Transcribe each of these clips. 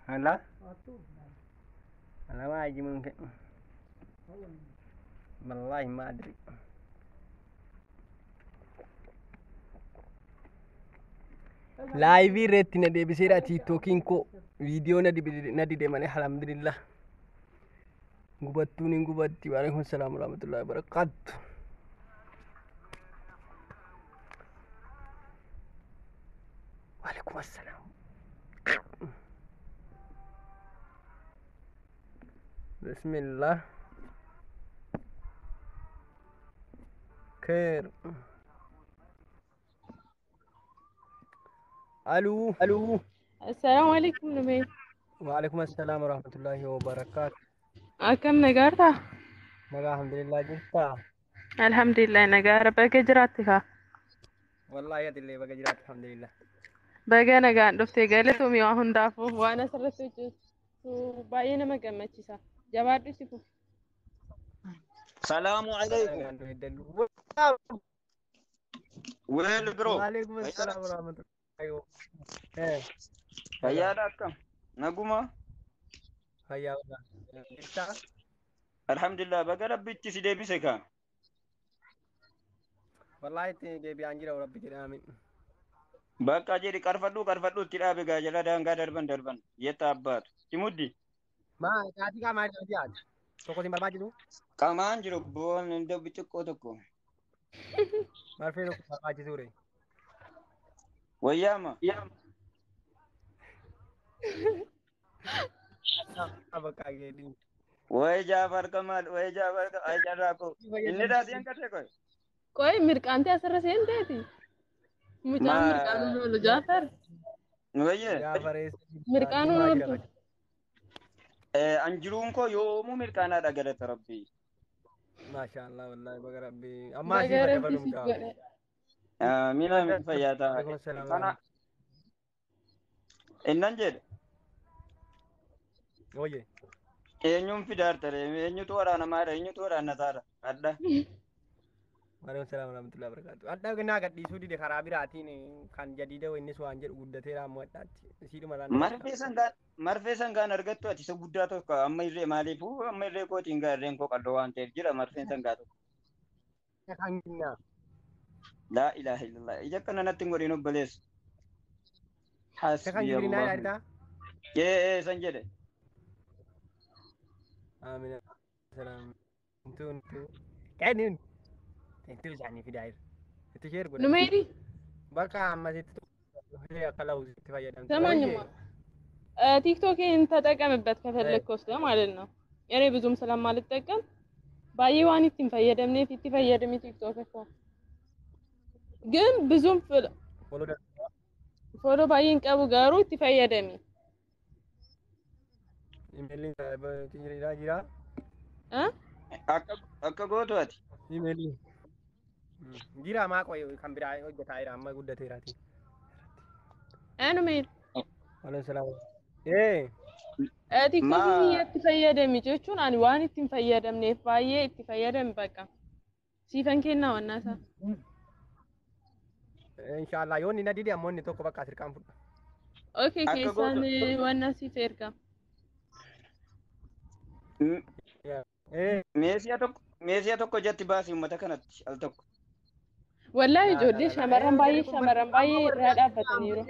لا انا ما اجي ممكن، والله ما ادري. Live irratti na deebiseera TikTokiin koo viidiyoo na dide malee, alhamdulillah. Gubattuun hin gubatti. Waalaikum salaam warahmatullahi wabarakatuh. Waalaikum assalam. Bismillah. Khair. Aluu. Aluu. السلام عليكم نمي. Waalaikum assalam warahmatullahi wabarakatuh. Akkam, nagaartaa? Nagaa, alhamdulillah, jirtaa? Alhamdulillah, nagaara. Baga jiraatti kaa. Wallahi atillee baga jiraatu, alhamdulillah. Baga nagaan dhuftee. Galatoomii waa hundaafuu, waan asirratti hojjettu baay'ee nama gammachiisa. Jabaadhu, itti fufi. Salaamu alaikum. Nagaan dhufe. Well bro. Waalaikum assalam warahmatullahi wabarakatuh. Fayyaadha, akkam? Naguma? Fayyaa wallahi. Jirtaa? Alhamdulillah, baga Rabbitti si deebise kaa. Wallahi itti deebi'aan jira, Rabbi jedha, amiin. Bakka jedhi, qarfadhu qarfadhu, itti dhaabe gaa, jala daangaa darban darban. Yetta abbaatu. Simuddi. Maa caatii qaamaa caatii haati. Tokko sin barbaachisu? Qamaan jiru boon dabbi xiqqoo tokko. Marfee tokko barbaachisu re. Wayyaama. Bakka geedhi. Wayi Jaafar Kamal, wayi Jaafar Kamal, ay carraa koo. Inni dhaatii hanqatee koy. Qoy, mirqaantee asirra seenteeti? Mucaan mirqaanuun oolu Jaafar. Wayyee. Jaafar eessa? Mirqaanuun ooltu. An jiruun koo yoomuu mirqaanaadha, galata Rabbii. Maasha Allah, wallahi baga Rabbi. Ammaa Baga asii Rabbi dabalum siif kaa. godhe. Miila miti, fayyaa ta'a. Waalaikum assalam. Kana innan jedhe. Oye. Eenyuun fidaartare? Eenyutu waraanamaadha? Eenyutu waraannataadha? Adda. Waalaikum salaam warahmatullahi wabarakatuh. Adda naa gadhiisuu dide karaa biraatiin kan jadiida innis waan jedhu guddateera ammoo addaatti. Isiidhuma laannaa. Marfee sangaan argattu ati isa guddaa tokko, amma irree maaliifuu amma irree kootiin gaa, irreen koo qalloo waan ta'eef jira marfeen sangaa tokko. Kan kinnaa. Laa ilaaha illallah. Ija akkana natti hin godhin, obboleessu. Isa kan Hasbi jibirinaa Allah. yaaddaa? Ee, san jedhe. Amiin. Salaam. Intuu intuu. Kennin. Intuu isaanii fidaa jira. Itti share godha. Numeeri. Bakka ammasitti akka lawuzitti fayyadamtu. ሰማኝማ፣ ቲክቶክን ተጠቀምበት ከፈለግክ ወስደህ ማለት ነው። እኔ ብዙም ስለማልጠቀም baay'ee waan ittiin fayyadamneef itti fayyadami TikTok እኮ ግን ብዙም Follow follow baay'een qabu, garuu itti fayyadami. Imeeliin jira jira. እ Akka gootu ati. Imeeliin. Jira, maa qoy kan biraa hojjetaa jira, amma guddateeraati. Numeer. Waalaikum salaam. Ee. TikTokii itti fayyadami jechuun ani waan ittiin fayyadamneef baay'ee itti fayyadami, bakka. Siifan kennaa wannaa isaa. Inshaallah, yoo inni na dide ammoo inni tokko bakka asirqaan fudha. Okay, Akka keessaan gootu. wannaa siif erga. Ee. Meesiyaa tokko ijatti baasii uummata kanatti al tokko. Wallaahi Laa, ijoollee laa, laa. shamarran baay'ee, shamarran baay'ee irraa dhaabbataniiru.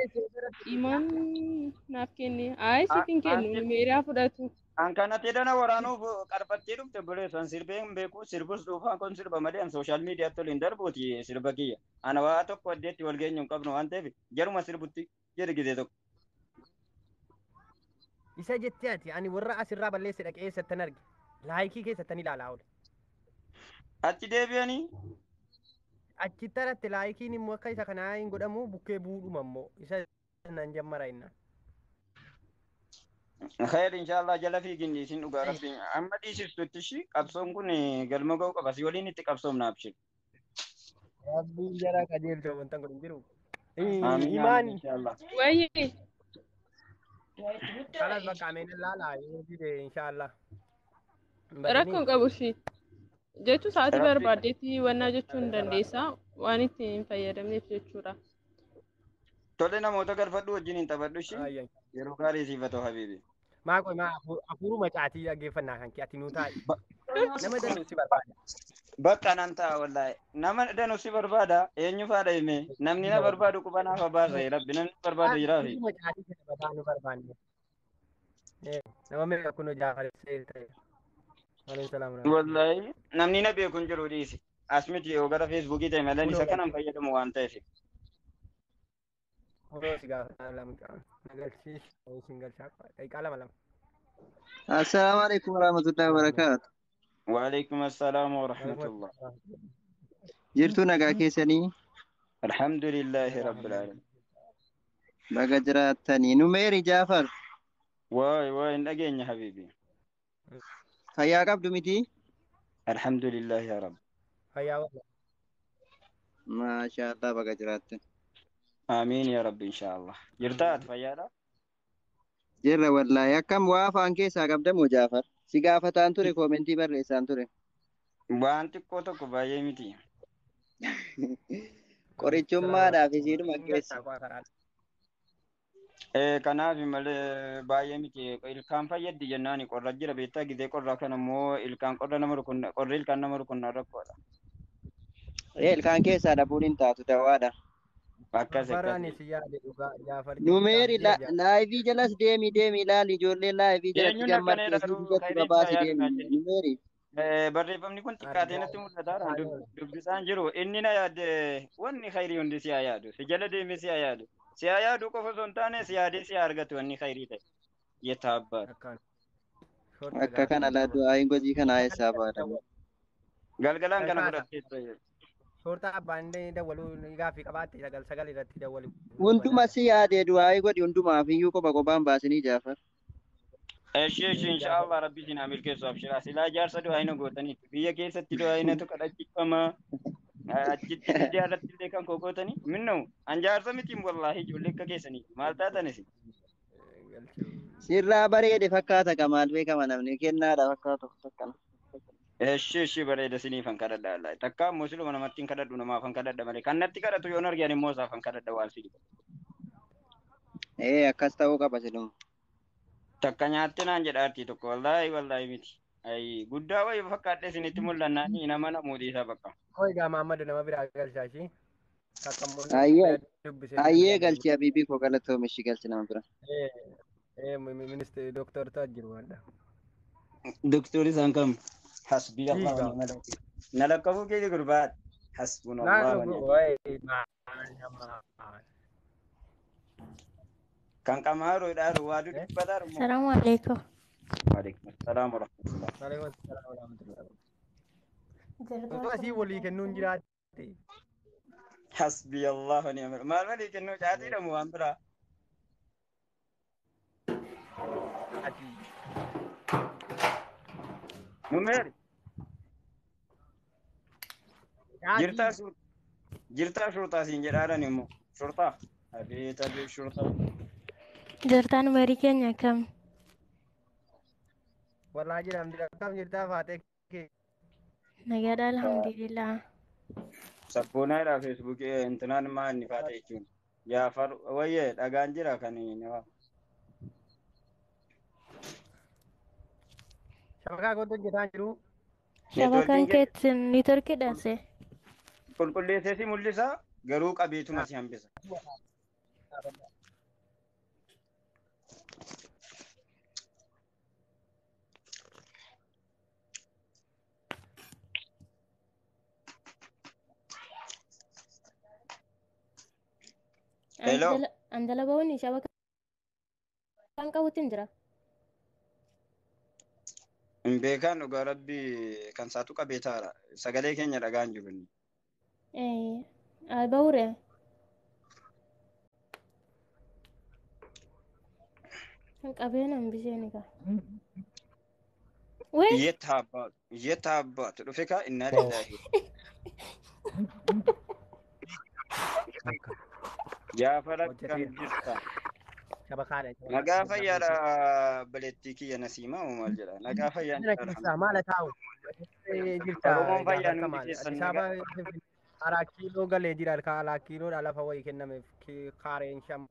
Imaan naaf kenne. Ayi, siif hin kennu, meeraa fudhatu. An kanatti dana waraanuuf qarfattee dhufte, obboleessu. An sirbee hin beeku, sirbus dhuunfaan kun sirba malee an social miidiyaatti ol hin darbuuti sirba kiyya. Ana waa tokko addeetti wal geenyu hin qabnu waan ta'eef jaruma sirbutti jedhe gizee tokko. Isa jettee ati, ani warra asirraa balleesse dhaqee eessattan arge. Like keessattan ilaalaa oole. Achi deebi'anii. Achitti alatti likeiin immoo akka isa kanaa hin godhamu, bukkee buudhuma immoo isa nan jammara innaan. Khayr, inshallah, jala fiigin isin, dhugaa Rabbiin amma dhiisistutti ishii qabsoon kun galma ga'uu qaba, si waliin itti qabsoomna, abshir. Rabbiin jara qajeelcha, wanta kun hin jiru. Amiin. Imaan. Amiin, inshallah. Wayyee. Kalas, bakka ameen laalaa yoo dide inshallah. Rakkoon qabu ishii. Jechuun sa'aatii Rabbi barbaaddeetti wannaa jechuu hin dandeessaa, waan itti hin fayyadamneef jechuudha. Tole, namoota galfadhu, wajjin hin taphadhu ishii. Ayyan. Yeroo gaarii siif haa ta'u habiibi. Maa qoy maa hafuuruma caatii dhaggeeffannaa kan kee ati nuu taa'i. Nama danuu si barbaada. Bakka nan ta'a wallaahi. Nama danuu si barbaada. Eenyu faadha hime? Namni na barbaadu quba naaf baasa rabbi. Namni barbaadu jiraafi. Hafuuruma caatii kana badaa nu barbaanne. Nama meeqa kunoo Jaafar Seer ta'e. Waalaikum salaam warahmatullahi. Wallaahi namni na beeku hin jiru dhiisi. As miti yoo gara feesbuukii ta'e malee Kunoo isa kanan fayyadamu waan ta'eef. Kunoo si gaafata lama na galchiis isin galchaa daqiiqaa lama lama. Assalaamu alaikum warahmatullahi wabarakatuh. Waalaikum assalaam Waalaikum warahmatullah. assalaam. Jirtuu nagaa keessanii Alhamdulillahi rabbil alamin. baga jiraattanii. Numeeri Jaafar Waay waay hin dhageenya habiibi. fayyaa qabdu miti? Alhamdulillahi ya rabbi. Fayyaa wallaahi. Maasha Allah baga jiraattan. Amiin ya rabbi inshaallah. Jirtaa ati fayyaadha? Jirra wallaahi akkam waa afaan keessaa qabdamoo Jaafar? Si gaafataan ture koomentii barreessaan ture. Waan xiqqoo tokko baay'ee miti. Qorichummaadhaaf isiidhuma Hin keessa. galchaa qofa karaa. Kanaaf malee baay'ee miti. Ilkaan fayyaddi jennaan qorra jira beektaa gizee qorraa kana immoo ilkaan qorra nama rukunna qorri ilkaan nama rukunna rakkoodha. Ilkaan keessaa dhabuun hin taatu dawaadha. Akkas Jaafar akkas. ani si yaade dhugaa Jaafar jirtaa Numeeri jira Jaafar. laayivii jalas deemi deemi ilaali ijoollee laayivii jalatti Eenyuun akkana gammaddee jedha isii garuu ijatti khayriin isaa babaasi yaadu deemi naa jedhi. Numeeri. Barreeffamni kun xiqqaatee Argaa natti mul'ataadha. argaa Dubbisaan jiru inni na yaadde wanni khayrii hundi si haa yaadu. Si jala deemee si haa yaadu. Si haa yaadu qofa osoo hin taane si yaadee si haa argatu wanni khayrii ta'e. Yetta abbaatu. akkaan shorta Akka gaafa kana nama. du'aayin gojii kanaa eessaa baadhamu. Galgalaan kana Galkaasa. fudhattee Shorta abbaan illee dawwaluu gaaffii qabaatte sagal sagal irratti dawwalu Hunduma banaadha. si yaade du'aayi godhi hundumaaf iyyuu qofa qophaan baasinii Jaafar. Eshi eshi Jaafar inshaallah rabbi isin haa milkeessu abshiraa. Silaa jaarsa du'aayina gootaniitu. Biyya keessatti du'aayinatu kadhachiifama. Achitti miidiyaa irratti illee kan koo gootanii. Minnu an jaarsa mitiin wallaahi ijoollee akka keessanii. Maal taatan isin? galchuu. Sirraa bareede fakkaata kamaal beekama namni kennaadha fakkaatu akkana. Eshi eshi bareeda isiniif an kadhadha wallaahi. Takka ammoo siluma namatti hin kadhadhu namaaf an kadhadha malee. Kan natti kadhatu yoon argan immoo isaaf an kadhadha waan si. Ee akkas ta'uu qaba siluma. Takka nyaatte naan jedha artii tokko wallaahi wallaahi miti. Ayi guddaa wayii fakkaadhe isinitti mul'annaanii nama namuudhi isaa bakka. Koo egaa Mahammadu nama biraa galchaa ishii. Takka immoo nama Ayyee biraa dubbisee nama ayyee biraa galchu. galchi habiibii koo galatoome ishii galchi nama bira. Ministeerri dooktorota jiru wanda. Doktorri isaan kam? Hasbii Allah wa Siigaa. ni'mal wakiil. Na lakkaa'uu keeti gurbaat. Hasbunallah Laa wa ni'mal wayi maal. Kan qamaaruudhaan waa dubbataa immoo. Assalamu alaikum. Waalaikum assalaam wa rahmatullah. Waalaikum salaam wa rahmatullahi. Jirtu Osoo asii akkam walii kennuun jiraatte. Hasbii Allah wa ni'mal maal walii kennuu caatiidha moo waan biraa? Ati Numeeri jirtaa caatii jirtaa shurtaa siin jedhaadhaan immoo shurtaa. Abeet abeet shurtaa. Jirtaan marii keenya akkam? wallaa jira alhamdulillah akkam jirtaa faatee kee. Nagaadha alhamdulillah. Sabboonaadha feesbuukii intinaan maa inni faate jechuun. Jaafar wayyee dhagaan jira kan nama. Shabakaa kootu hojjetaa jiru. Shabakaan Neetwoorkiin kee keetti niitoorkii dhaase. qulqulleessee si mul'isa garuu qabeetuma si hambisa. Hello. Anjala ba'uun shabakaan qabutti hin jira. Hin beekaan dhugaa rabbi kan saatu qabeetaadha. Sagalee keenya dhagaan jiru inni. Ba'uure. Kan qabeen hambiseen egaa. Wee Iyyetta abbaatu. Iyyetta abbaatu. Dhufe kaa innaa lillaahi. Akka Jaafar akkam hojjeteera. jirta? Shabakaadha. Nagaa fayyaadha baleettii kiyya nasiimaa moo maal jedha? Nagaa fayyaan Mana jira keessaa maal taa'u? Jirta Oromoon Jaafar fayyaan hundi Kamaal. keessan Addis nagaa. Ababa araa kiiloo galee jira alaa kiiloodha lafa wayii kennameef kaareen sham.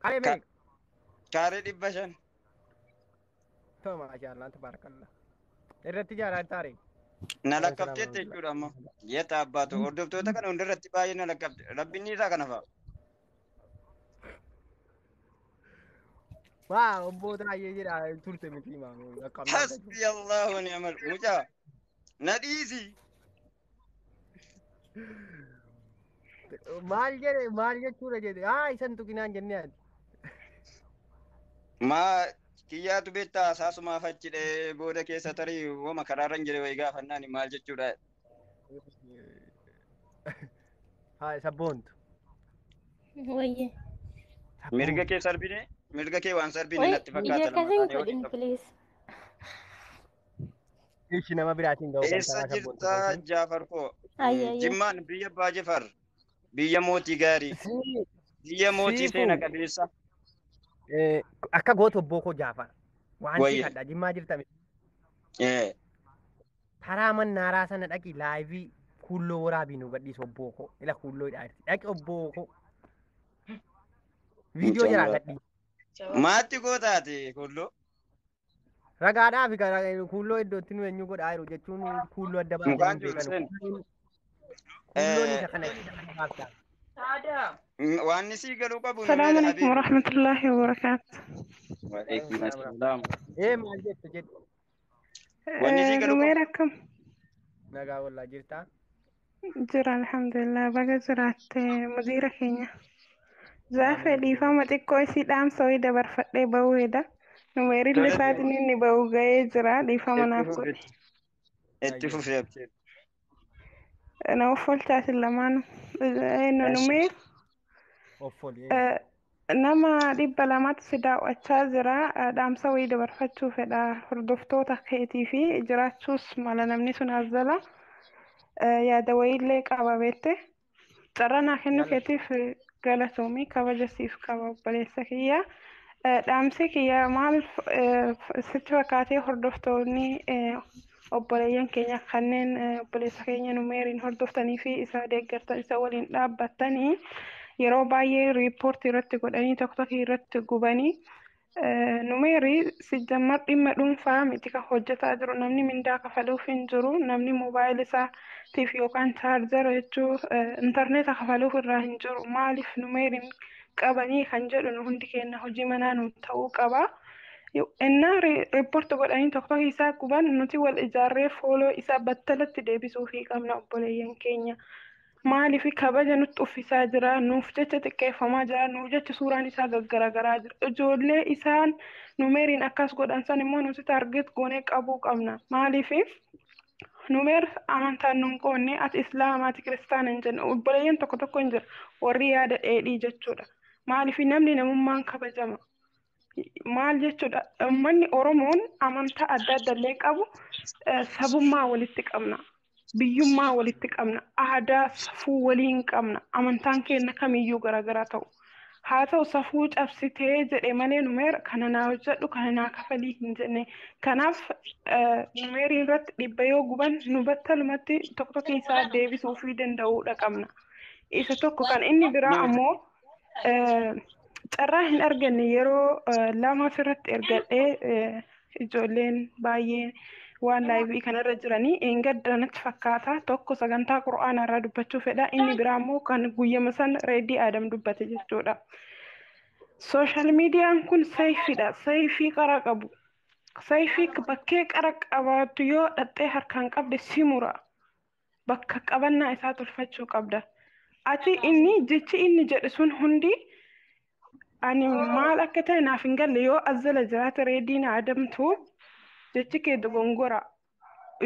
Kaaree meeqa? Kaaree 500. To maashaallah tabarakallah. Irratti ijaaraa taare. Na lakkaftee jechuudha amma. Yeeta abbaatu hordoftoota kana hundarratti baay'ee na lakkafte. Rabbiin isaa kana fa'a. Waa obbo Taayyee jedha turte miti maamuu. Hasbi Allahu wa ni'mal mucaa. Na dhiisi. Maal jedhe maal jechuudha jedhe haa isan tuqinaan jennee ati. Maa kiyyaatu beektaa saasumaaf achi dhee booda keessa tarii wama karaarra hin jedhe wayii gaafannaan maal jechuudha. Haa sabboontu. Wayye. Mirga kee sarbine mirga kee waan sarbine Wai natti fakkaata ija lama akkasiin taanee waliin godhin qabu. please. Ishi nama biraatiin ga'uu kan Eessa taraa sabboontu jirta kootii. Jaafar koo? Ayya ayya. Jimmaan biyya Abbaa Jafar, biyya mootii gaarii, biyya mootii seena Siifuu qabeessa. akka gootu obboo koo Jaafar. Waan si Wayye. kadha jimmaa jirta miti. Eh, Taraa mannaaraa sana dhaqi laayivii kuulloo waraabii nu gadhiisu obboo koo. Ila kuulloo hidhaa jirti. Dhaqi obboo koo. Viidiyoo mucaan jalaa biraa. gadhiisi. Maatti koo taate kulloo. Ragaadhaa fi kuulloo iddootti nu eenyu godhaa jiru jechuun kuulloo adda baasanii Mukaan hin jiru beekanu. seen. Kuulloon isa kana isa kana baaftaa. Waan sii galuu qabu nu السلام meedha عليكم habiibi. ورحمة الله وبركاته. Waalaikum assalaam. Ee maal jette jedhu. Wanni sii galuu qabu. نميرة كم Nagaa wallaa jirtaa. جرى الحمد لله بقى جرات مديرة كينيا زافة Amiin لي فما تكو سي دام سوي دبر فتي بويدا نمير اللي Tole ساتني إني بوغاي جرى لي فما itti نافكو fufi. Itti fufi abshee. أنا وفلت اللمان إنه نمير Of olii. Nama 200tu si daawwachaa jira. Dhaamsa wayii dabarfachuu fedha hordoftoota keetii fi jiraachuus mala namni sun azzala. Yaada wayiillee qaba beekte. Carraa naa kennuu Yalla. keetiif galatoomii kabaja siif qaba obboleessa kiyya. Dhaamsi kiyya maal sitti fakkaatee hordoftoonni obboleeyyan keenya kanneen obboleessa keenya Numeeriin hordoftanii fi isa deeggartan isa waliin dhaabbattanii yeroo baay'ee riippoortii irratti godhanii tokko tokko irratti gubanii Numeerii sijjammar dhimma dhuunfaa miti kan hojjetaa jiru namni mindaa kafaluuf hin jiru namni moobaayil isaatiif yookaan chaarjara jechuu intarneeta kafaluuf irraa hin jiru maaliif Numeeriin qabanii kan jedhu nu hundi keenya hojii manaa nu ta'uu qaba. Innaa riippoorti godhanii tokko tokko isaa guban nuti wal ijaarree fooloo isaa battalatti deebisuufii qabna obboleeyyan keenya. Maaliif kabaja nutti uffisaa jira, nuuf jecha xiqqeeffamaa jira, nuuf jecha suuraan isaa gaggaragaraa jira. Ijoollee isaan Numeeriin akkas godhan san immoo nuti taargeet goonee qabuu qabna. Maaliif Numeer amantaan nun qoonne ati islaama ati kiristaana hin jennu obboleeyyan tokko tokko hin jira warri yaada dheedhii jechuudha. Maaliif namni namummaan kabajama. Maal jechuudha uummanni Oromoon amantaa adda adda illee qabu sabummaa walitti qabna. Biyyummaa walitti qabna. Aadaa safuu waliin qabna. Amantaan keenya kamiyyuu garaagaraa ta'u. Haa ta'u safuu cabsitee jedhe malee Numeer kana naa hojjedhu kana naa kafalii hin jenne. Kanaaf Numeerii irratti dhibba yoo guban nu battalumatti tokko tokko isaa deebisuufii danda'uudha qabna. Isa tokko kan inni biraa ammoo carraa hin arganne yeroo lama asirratti ergadhee ijoolleen baay'ee waan laayivii kanarra jiranii eengadda natti fakkaata tokko sagantaa qura'aanaa irraa dubbachuu fedha inni biraa immoo kan guyyama san reedii aadam dubbate jechuudha. Sooshaal miidiyaan kun sayfiidha. Sayfii qara qabu. Sayfii bakkee qara qabaatu yoo dhaxxee harkaan qabde si mura. Bakka qabannaa isaa tolfachuu qabda. Ati inni jechi inni jedhe sun hundi ani maal akka ta'e naaf hin galle yoo azzala jiraate reediin adamtu jechi kee dogongora.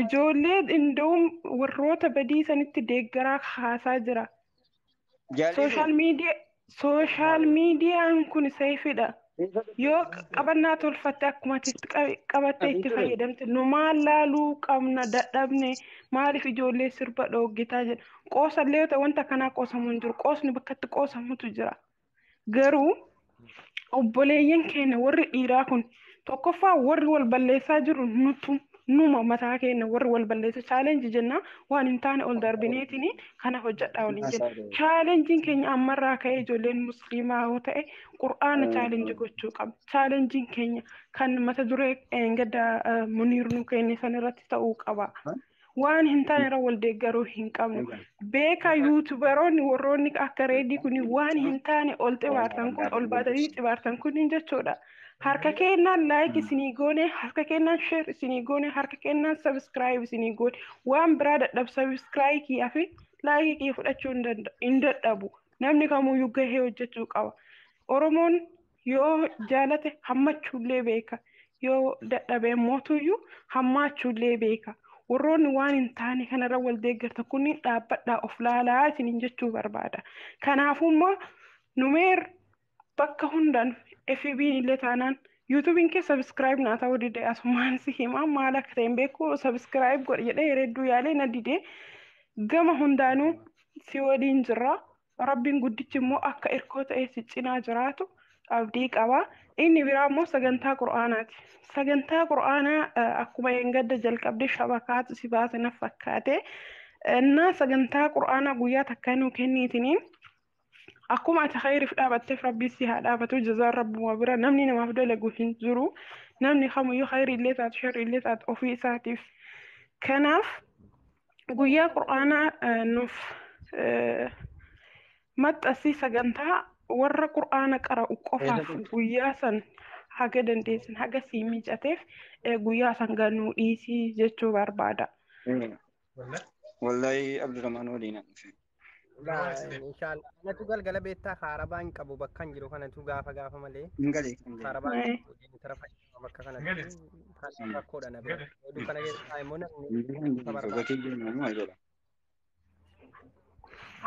Ijoollee inda'uun warroota badii sanitti deeggaraa haasaa jira. Jaallisu. Sooshaal miidiyaan kun sayfiidha. Yoo qabannaa tolfatte akkuma ati itti qabattee itti fayyadamte nu maal laaluu qabna dadhabne maaliif ijoollee sirba dhooggitaa jedha. Qoosallee yoo ta'e wanta kanaa qoosamu hin jiru. Qoosni bakka itti qoosamutu jira. Garuu obboleeyyan keenya warri dhiiraa kun tokkoffaa warri wal balleessaa jiru nutu Numa mataa keenya warri wal balleessu chaalenjii jenna waan hin taane ol darbineetiin kana hojjedhaa waliin jenna. Chaalenjiin keenya ammarraa ka'ee ijoolleen musliimaa yoo ta'e qur'aana chaalenjii gochuu qabna. Chaalenjiin keenya kan mata duree gadda Muniir nu kenne san irratti ta'uu qaba. Waan hin taane irra wal deeggaruu hin qabnu. Beekaa yuutubaroonni warroonni akka reedii kun waan hin taane ol xibaartan kun ol baatanii xibaartan kun jechuudha. Harka kennaan like isinii goone, harka kennaan share isinii goone, harka kennaan subscribe isinii goone, waan biraa dadhab subscribe kiyyaa fi like kiyya fudhachuu hin dadhabu. Namni kamuyyuu gahee hojjechuu qaba. Oromoon yoo jaalate hammachuullee beeka. Yoo dadhabe mootuyyuu hammaachuullee beeka. Warroonni waan hin taane kanarra wal deeggartan kunniin dhaabbadhaa of laalaa isiniin jechuu barbaada. Kanaafuu immoo Numeer bakka hundaan FB'n illee taanaan yuutuubiin kee subscribe naa ta'uu dide asumaan si himaa maal akka ta'e hin beeku subscribe godhe jedhee yeroo hedduu yaalee na dide gama hundaanuu si waliin jirra. Rabbiin guddichi immoo akka irkoo ta'ee si cinaa jiraatu abdii qaba. Inni biraa immoo sagantaa qur'aanaati. Sagantaa qur'aanaa akkuma eeggadda jalqabdee shabakaatu si baase na fakkaate. Innaa sagantaa qur'aanaa guyyaa takka nuu kenniitiniin akkuma ati khayriif dhaabatteef rabbii si haa dhaabatu jazaan rabbuma bira namni namaaf dalagu hin jiru. Namni kamiyyuu khayri illee taatu sharri illee taatu ofii isaatiif. Kanaaf guyyaa qur'aanaa nuuf maxxansii sagantaa warra qur'aana qara'u qofaaf guyyaa san haga dandeessan haga sii mijateef guyyaa san ganuu dhiisii jechuu barbaada. Wallahi Abdurrahman waliin an dhufe. Inshaallah anatu galgala beektaa kaarabaa hin qabu bakka hin jiru kanatu gaafa gaafa malee Hin galee hin galee. kaarabaa hin qabu tara fayyadama bakka kanatti kan rakkoodha na bira. Oduu kana keessaa immoo namni isa barbaada. Gatii deemu maal jedha?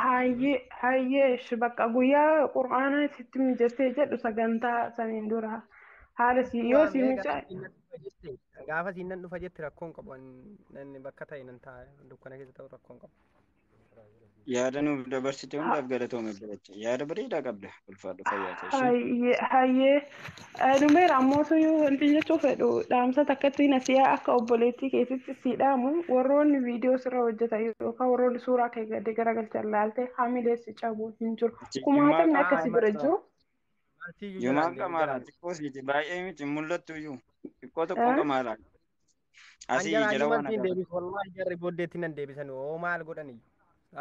Hayyee hayyee ishi bakka guyyaa qur'aana sitti mijatee jedhu sagantaa saniin dura haala si yoo si Waamee mijaa'e gaafa siin nan dhufa jette gaafa siin nan dhufa jette rakkoon qabu nan bakka ta'e nan taa'a dukkana keessa ta'u rakkoon qabu. Yaada nuuf dabarsite hundaaf galatoome biracha. Yaada bareedaa qabda. Ulfaadhu fayyaa ta'e ishee. Hayyee hayyee numeera ammootuyyuu wanti jechuu fedhu dhaamsa takkatti nasiyaa akka obboleettii keetitti si dhaamu warroonni viidiyoo sirra hojjetan yookaan warroonni suuraa kee gadi garagalchan laalte hamilee si cabuu hin jiru. Kumaatamni akka si bira jiru. Maaltiyyuu Yumaan jalaan deemu qamaadha. jalaan. Xiqqoo siiti. Baay'ee miti mul'attu iyyuu. Xiqqoo tokkoon qamaadha. An Asii jalaan jala waan maltiin agarra. deebisu wallahi jarri booddeetti nan deebisan oo maal godhan iyyuu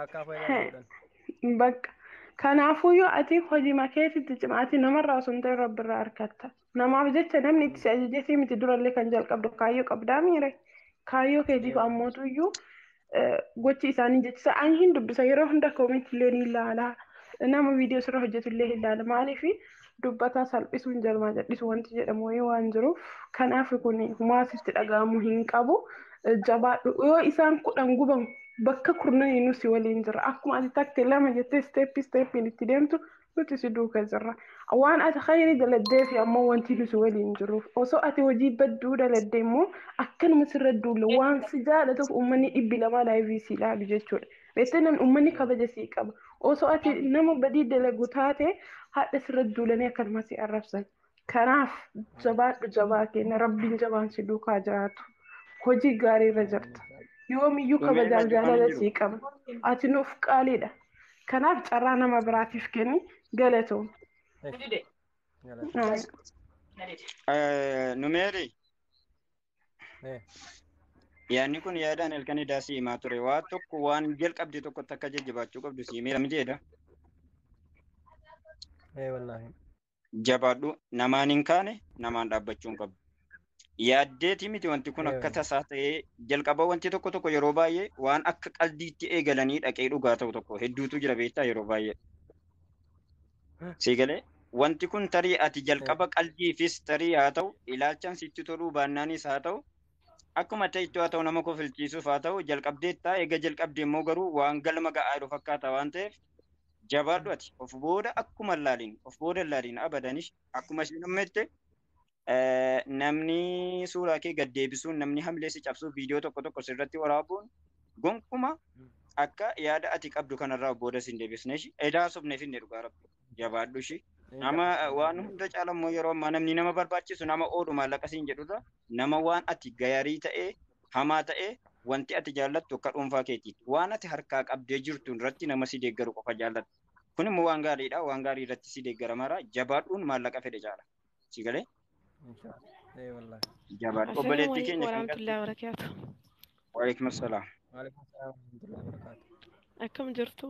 akka fayyadamu godhan. Bakka kanaafuyyuu ati hojii makeetitti cima ati namarraa osoo hin ta'in rabbirraa argatta. Namaaf jecha namni itti si ajajeetii miti durallee kan jalqabdu kaayyoo qabdaa miire. Kaayyoo keetiif ammootuyyuu gochi isaanii jechisa ani hin dubbisa yeroo hunda koomentii illee ni ilaala. Nama viidiyoo sirra hojjetu illee hin ilaala. Maaliif dubbataa salphisuun jalmaa jal'isu wanti jedhamu wayii waan jiruuf kanaaf kun humaa sitti dhaga'amuu hin qabu. Jabaadhu yoo isaan 10 guban bakka kurnanii si waliin jira. Akkuma ati takka lama jettee isteeppii isteeppiin itti deemtu nuti si duuka jirra. Waan ati khayrii daladdee fi ammoo wanti nuti waliin jiruuf osoo ati hojii badduu daladdee immoo akkanuma sirra duulla waan si jaalatuuf uummanni 200 laayivii si ilaalu jechuudha. Beektee namni uummanni kabaja sii qaba. Osoo ati nama badii dalagu taate haadha sirra duulanii akkanuma si arrabsan. Kanaaf jabaadhu jabaa keenya rabbiin jabaan si duukaa jiraatu. Hojii gaarii irra jirta. Yoomiyyuu Numeera kabajaaf Jumaan jaalala jiru. sii qaba. Ati nuuf qaaliidha. Kanaaf carraa nama biraatiif kenni galatoom. Numeeri yaadni kun yaadaan halkan idaa si himaa ture. Waa tokko waan jalqabde tokkotti akka jajjabaachuu qabdu si himeera miti jedha. Wallaahi. Jabaadhu namaan hin kaane namaan dhaabbachuu hin qabdu. Yaaddeeti miti wanti kun akka tasaa ta'ee jalqaba wanti tokko tokko yeroo baay'ee waan akka qaldiitti eegalanii dhaqee dhugaa ta'u tokko hedduutu jira beektaa yeroo baay'ee. Sii galee wanti kun tarii ati jalqaba qaldiifis tarii haa ta'u ilaalchaan sitti toluu baannaanis haa ta'u akkuma ta'ettu haa ta'u nama kofalchiisuuf haa ta'u jalqabdeettaa eega jalqabde immoo garuu waan galma ga'aa jiru fakkaata waan ta'eef jabaadhu ati of booda akkuma laaliin of booda laaliin abadanis akkuma isheen ammette namni suuraa kee gad deebisuun namni hamilee si cabsuuf viidiyoo tokko tokko sirratti waraabuun gonkuma akka yaada ati qabdu kanarraa booda sin deebisne ishii edaa sobneef hin dhugaa rabbi jabaadhu ishii nama waan hunda caala immoo yeroo ammaa namni nama barbaachisu nama oolu maallaqa siin jedhurra nama waan ati gaarii ta'ee Hamaa ta'ee wanti ati jaallattu akka dhuunfaa keetiiti. Waan ati harkaa qabdee jirtu irratti nama si deeggaru qofa jaallatta. Kun immoo waan gaariidha. Waan gaarii irratti si deeggara mara jabaadhuun maallaqa fedhe caala. Si galee? Inshallah. Wallahi. Jabaadhu. Assalaamu Obboleettii alaikum keenya kan warahmatullahi wabarakatuh. Waalaikum assalaam. Waalaikum salaam warahmatullahi wabarakatuh. Akkam jirtu?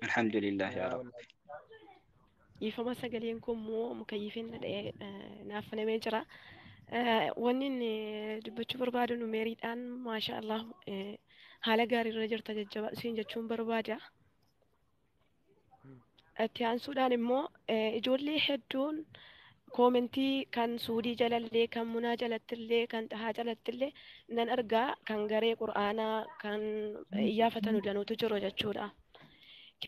Alhamdulillah yaa Yaa Rabbi. wallahi. Dhiifama sagaleen kun immoo mukayyifin dha'ee naaf banamee jira. Wanni inni dubbachuu barbaadu numeeriidhaan maasha Allah haala gaarii irra jirta jajjaba siin jechuun barbaada. Itti aansuudhaan immoo ijoollee hedduun koomentii kan suudii jalallee kan munaa jalattillee kan xahaa jalattillee nan argaa kan garee qur'aanaa kan iyyaafatanu danuutu jiru jechuudha.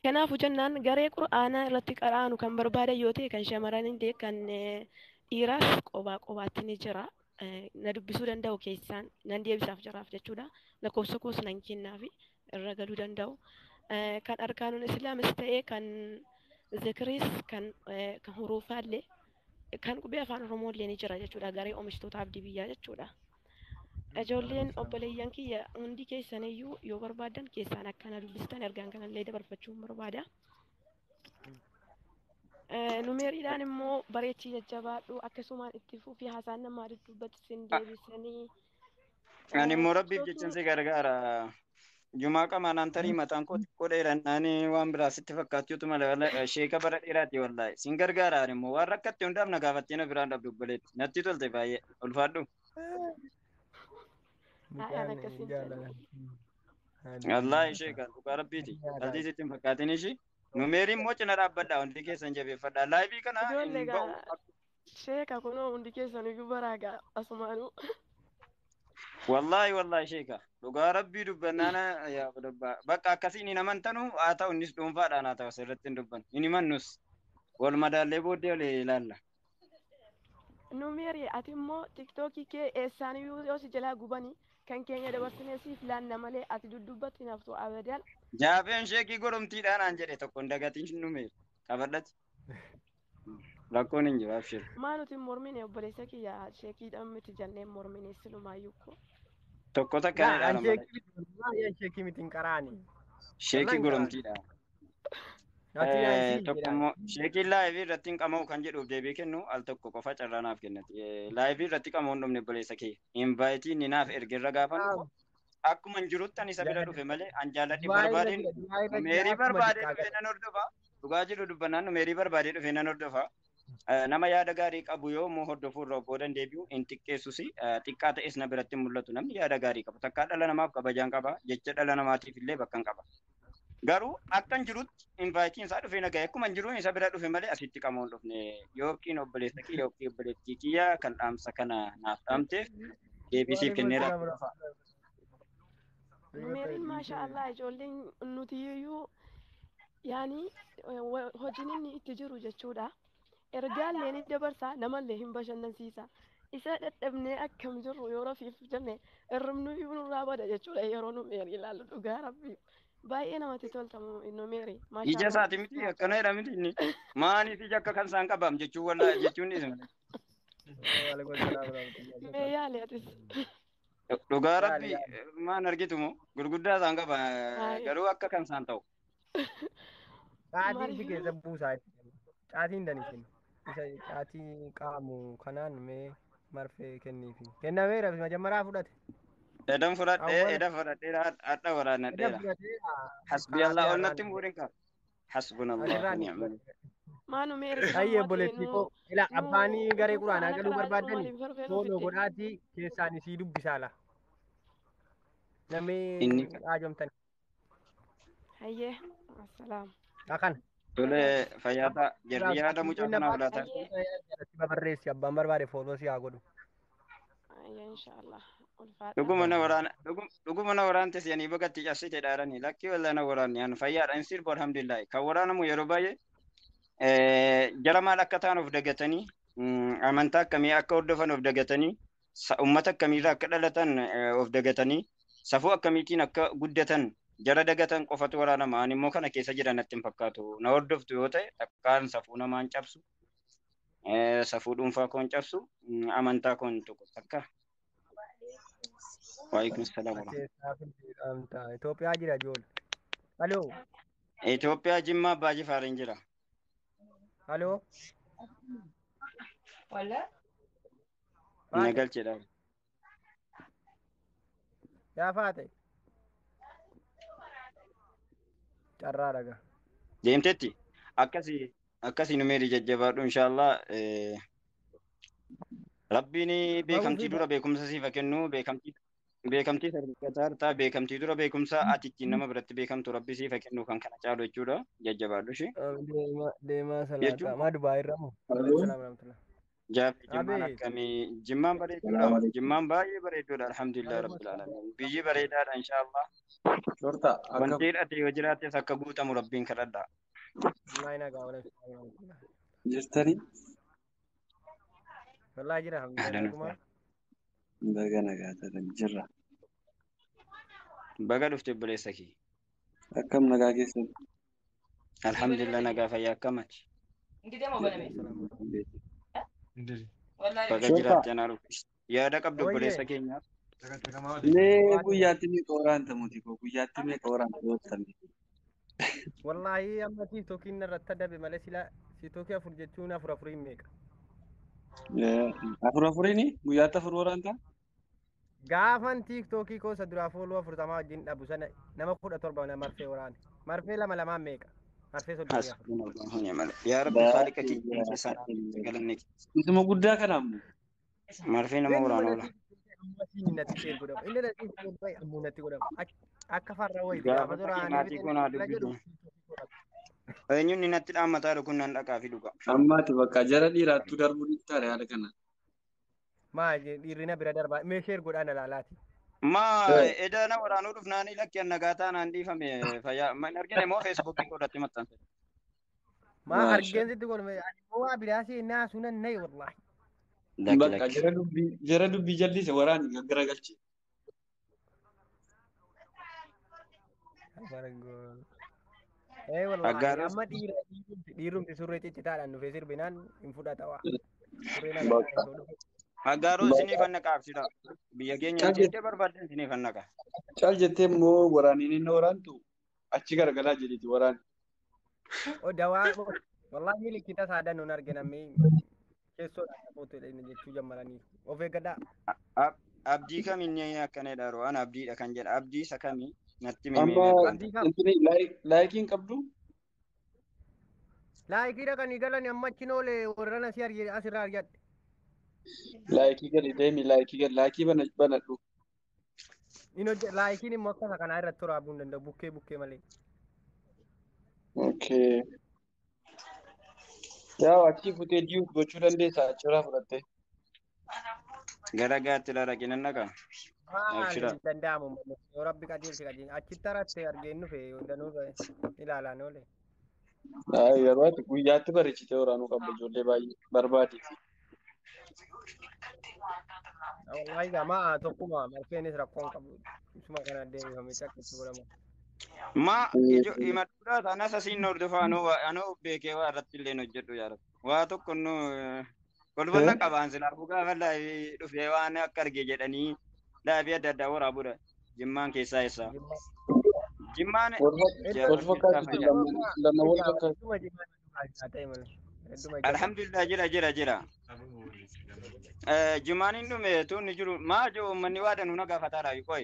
Kanaafuu jennaan garee qur'aanaa irratti qara'anu kan barbaadan yoo ta'e kan shamarranillee kan dhiiraas qobaa qobaatti ni jira. Na dubbisuu danda'u keessaan nan deebisaaf jiraaf jechuudha. Lakkoofsa koos nan kennaafi irra galuu danda'u. Kan arkaanuun islaamis ta'e kan zikriis kan kan huruufaallee kan qubee afaan oromooillee ni jira jechuudha. Garee oomishtoota abdii biyyaa jechuudha. Ijoolleen obboleeyyan kiyya hundi keessaniyyuu yoo barbaadan keessaan akkana dubbistan ergaan kanallee dabarfachuun barbaada. Numeeriidhaan immoo bareechii jajjabaadhu akkasumaan itti fufii haasaan namaa duddubbatti sin deebisanii. Ani immoo rabbiif jechan si gargaara. Jumaa qamaan tarii mataan koo xiqqoo dheerannaan waan biraa sitti fakkaachuutu malee sheeka bara dheeraati wallaahi. Sin gargaara ani immoo waan rakkatte hundaaf na gaafattee na biraan dhabdu obboleetti. Natti tolte baay'ee ulfaadhu. Haadhaan akkasiin jedhu. Wallaahi sheeka dhugaa rabbiiti. Qalbii sitti hin fakkaatin ishii. Numeeriin immoo cina dhaabbadha hundi keessan jabeeffadha. Laayivii kana Ijoollee hin ba'u. gaa sheeka kunoo hundi keessaniyyuu baraa gaa asumaanuu. Wallaahi wallaahi sheeka dhugaa rabbii dubbannaana yaa dubba bakka akkasiin hin amantanu haa ta'u innis dhuunfaadhaan haa ta'u asirratti hin dubbannu hin himannus wal madaallee booddee ol ilaalla. Numeeri ati immoo tiktookii kee eessaaniyyuu yoo si jalaa gubanii kan keenya dabarsinee siif laanna malee ati duddubbatti naftu abadan. Jaafeen sheekii goromtiidhaan aan jedhe tokko hin dagatiin numeeri qabadhati. Rakkoon hin jiru abshir. Maa nuti hin mormine obboleessa kiyya sheekiidhaan miti jennee hin mormine silumaayyuu ko. Tokko takka Laa ni an dhaala malee. sheekii miti wallahi an sheekii miti hin qaraani. Sheekii Wallahi hin qaraani. goromtiidha. Nati an sii Tokko jedhaan. immoo sheekiin laayivii irratti hin qama'u kan jedhuuf deebii kennu al tokko qofa carraa naaf kennati. Laayivii irratti qama'u hin dhumne obboleessa kee. Invaayitii inni naaf ergerra gaafan dhufu akkuma hin jirutti ani isa bira dhufe malee an jaalladhi Du'aa irra barbaadeen jira du'aa irra jira numeerii akkuma barbaadee diqqaa dhufe gara. nan hordofa. Dhugaa jiru dubbannaan numeerii barbaadee dhufe nan hordofa. Nama yaada gaarii qabu yoo immoo hordofuu irra boodan deebi'u hin xiqqeessus xiqqaa ta'es na biratti hin mul'atu namni yaada gaarii qabu. Takkaa dhala namaaf kabajaan qaba jecha dhala namaatiif illee bakka hin qaba. Garuu akka hin jirutti invaayitiin isaa dhufee na gahe akkuma hin jiruun isa bira dhufe malee asitti qamoo hin dhufne yookiin obboleessa kiyya yookiin obboleettii kiyya kan dhaamsa kana naaf dhaamteef deebisiif Waalaikum kenneera. salaam warahmatullahi Numeeriin maasha Allah ijoolleen nuti iyyuu yaani hojiin inni itti jiru jechuudha. Ergaallee ni dabarsa namallee hin bashannansiisa. Isa dadhabnee akkam jirru yoo rafiif jenne hirribnu iyyuu nurraa bada jechuudha yeroo numeerii ilaallu dhugaa rabbii. Baay'ee namatti tolta numeerii maasha Ija Allah. isaati miti akkana jedha miti inni maaliif ija akka kan isaan qabaam jechuun wallaahi jechuun dhiise malee. Waalaikum salaam warahmatullahi Mee wabarakatuh. yaali atis. Dhugaa Yaali rabbii yaali. maan argitu moo gurguddaa isaan qaba Hayi. garuu akka kan isaan ta'u. Caatiin si Maaliif keessa buusaa jechuudha. Caatiin danisin. Isa caatii qaamu kanaan mee marfee kenniifi. Kennameera majammaraa fudhate. Edan fudhadhee Awwala edan fudhadhee hadha edan waraannadheera. fudhateera Hasbi kaasee Allah ol har'aan natti hin fuudhin kaa. Hasbuna asirraa Allahu ni ni'mal. fudhate. maa numeerii Ayyee ammoo ati obboleettii nu koo ila nu abbaanii garee utuu quraanaa quraana galuu qaraa jirru barbaadani maaliif marfee nu fooloo fidde? godhaatii keessaan isii dubbisaala. Namni Inni haajomtan Hayyee assalaam. akkana. tole Nagaatti. fayyaata jarri yaada mucaa kanaaf laata. Hayyee. Barreessi abbaan barbaade fooloo si haa godhu. Hayyee inshaallah ulfaadha. Dhuguma na waraana dhuguma na waraante seenii bagatti cabsite dhaarani lakkii wallaa na waraanni an fayyaadha hin sirbu alhamdulillahi kan waraanamu yeroo baay'ee jara maal akka ta'an of dagatanii amantaa akkamii akka hordofan of dagatanii ummata akkamiirraa akka dhalatan of dagatanii safuu akkamiitiin akka guddatan jara dagatan qofatu waraanama ani immoo kana keessa jiran natti hin fakkaatu na hordoftu yoo ta'e takkaan safuu namaan cabsu safuu dhuunfaa koon cabsu amantaa koon tuqu takka. Waalaikum salaam Ati eessaa fidde? Itoophiyaa jira ijoollee. Aloo. Itoophiyaa Jimmaa Abbaa Jifaariin jira. Aloo. Na Faate. galcheedha. Yaa faate. Carraa dhaga. Deemtetti akkasii akkasii numeeri jajjabaadhu inshaallah. Rabbiin beekamtii dura beekumsa siif haa kennu, beekamtii beekamtii argataa jirta, beekamtii dura beekumsa ati ittiin nama biratti beekamtu rabbi siif haa kennu kan kana caalu jechuudha. Jajjabaadhu ishee. Deemaa deemaa salaataa. Jechuun Maa Dubaay irra moo? Aloo. Salaam warahmatullah. Jaafi jimmaan Abeet. akkamii? Jimmaan bareeduudha. Salaam alaikum. Jimmaan baay'ee bareeduudha. Alhamdulillah Alaikum rabbil assalam. alamin. Biyyi bareedaadha inshaallah. Shorta Wanti akkam hidhate yoo jiraates akka guutamu rabbiin kadhadha. Wallahi nagaa waalaikum salaam warahmatullah. jirtanii? Wallahi jira alhamdulillah Ahlan naguma. Baga nagaa taatan jirra. Baga dhufte obboleessa kee. Akkam nagaa keessan? Alhamdulillah nagaa fayyaa akkamati. Alaikum salaam warahmatullah. Baga Shorta jiraatte anaa dhufu. Yaada qabdu Oyyee. obboleessa keenyaaf. mee Waanuma. guyyaatti meeqa waraanta muti koo? Guyyaatti meeqa waraanta ooltame? Wallahi amma tiiktookiin irratti adabe malee sila tiiktookii afur jechuun afur afuriin meeqa? Afur afuriini? Guyyaatti afur waraanta? Gaafan tiiktookii koo isa duraa fooluu 40 wajjin dhabu sana nama 17 na marfee waraane. Marfee lama lamaan meeqa? Marfee 34. Hasbunallahu ni'mal. Yaa Rabbi khaaliqa kee keessaa galanni kee. Isuma guddaa kana ammoo. Marfee nama Inni waraana mana oola. tiiktookii amma siin natti share godhamu. Inni natti share godhamu ammoo natti godhamu. Akka farra wayiiti gaafa Gaafata kee duraanii maatii fixeen koo naa sila jedhu dubbisi. tiiktookii koo dhabu. Eenyuun inni natti dhaammataa jiru kun nan dhaqaa fi dhuga. Ammaati bakka jara dhiiraattuu darbuu ni taare haala kana. Maa dhiirri na bira darbaa mee share godhaa na laalaati. Maa eda na waraanuu dhufnaanii lakki an nagaa taanaan dhiifame fayyaa. Ma hin argine moo feesbuukii koo irratti maxxanse. Maa Maasha. argeen sitti godhame ani immoo waa biraa seenaa sunan nayi wallahi. Lakki Bakka lakki. jara dubbii jallise waraani gaggaragalche. Ee wallahi Aggaaros amma dhiira dhiirumti surree ciccitaadhaan dhufee sirbinaan hin fudhata waa. Surree nagaadhaan Bakka. osoo dhufe. Aggaaroo Bakka. isiniif anna qaabsidha. Biyya keenya Cal jettee barbaadde isiniif annaqa. Cal jettee immoo waraaniin inni waraantu achi garagalaa jedhiti waraani. O dawaa wallahi milikkita saadan nun arge namni keessoodhaan namoota inni jechuu jammaranii of eeggadhaa. Abdii kam inni akkanadha yeroo ana abdiidha kan jedha abdii isa kamii natti mimee Amma abbaan. Abdii kam intini laayikiin qabdu laayikii dhaqanii galani amma achiin oole warra asii arge asirraa argadhe. laayikii gadi deemi laayikii gadi laayikii banadhu. Inni hojje laayikiin immoo akkasa kanaa irratti toraabuu hin danda'u bukkee bukkee malee. Okay. Yaa achii futee diyuuf gochuu dandeessa achirraa fudhattee. Gara gaatti dhaqee nan dhaqa. Maal Abshira. hin danda'amu malee yoo rabbi qajeelche qajeelche achitti haratte argeen dhufe danuu ilaalaan oole. Ay, yeroo ati guyyaatti bareechitee waraanuu qabda ijoollee baay'ee barbaaditi. Wallahi gamaa tokkuma marfeenis rakkoon qabu isuma kana deebifamee cakkitti godhama. Ma ijo himadhuudhaa tanas asiin hordofaa anoo beekee waa irratti illee hojjedhu yaa rabbi. Waa tokko nu kolfalla qabaan silaafuu gaafa laayivii dhufee waan akka arge jedhanii laayivii adda addaa waraabuudha. Jimmaan keessaa eessa? Jimmaan Wal jabaa fakkaatu fayyaa. lama wal fakkaatu. Hedduma jimaa ta'e malee. Hedduma jabaa. Alhamdulillah jira jira jira. Jimaan hin dhume tuun ni jiru maa jiru uummanni waa danuu na gaafataadha qoy.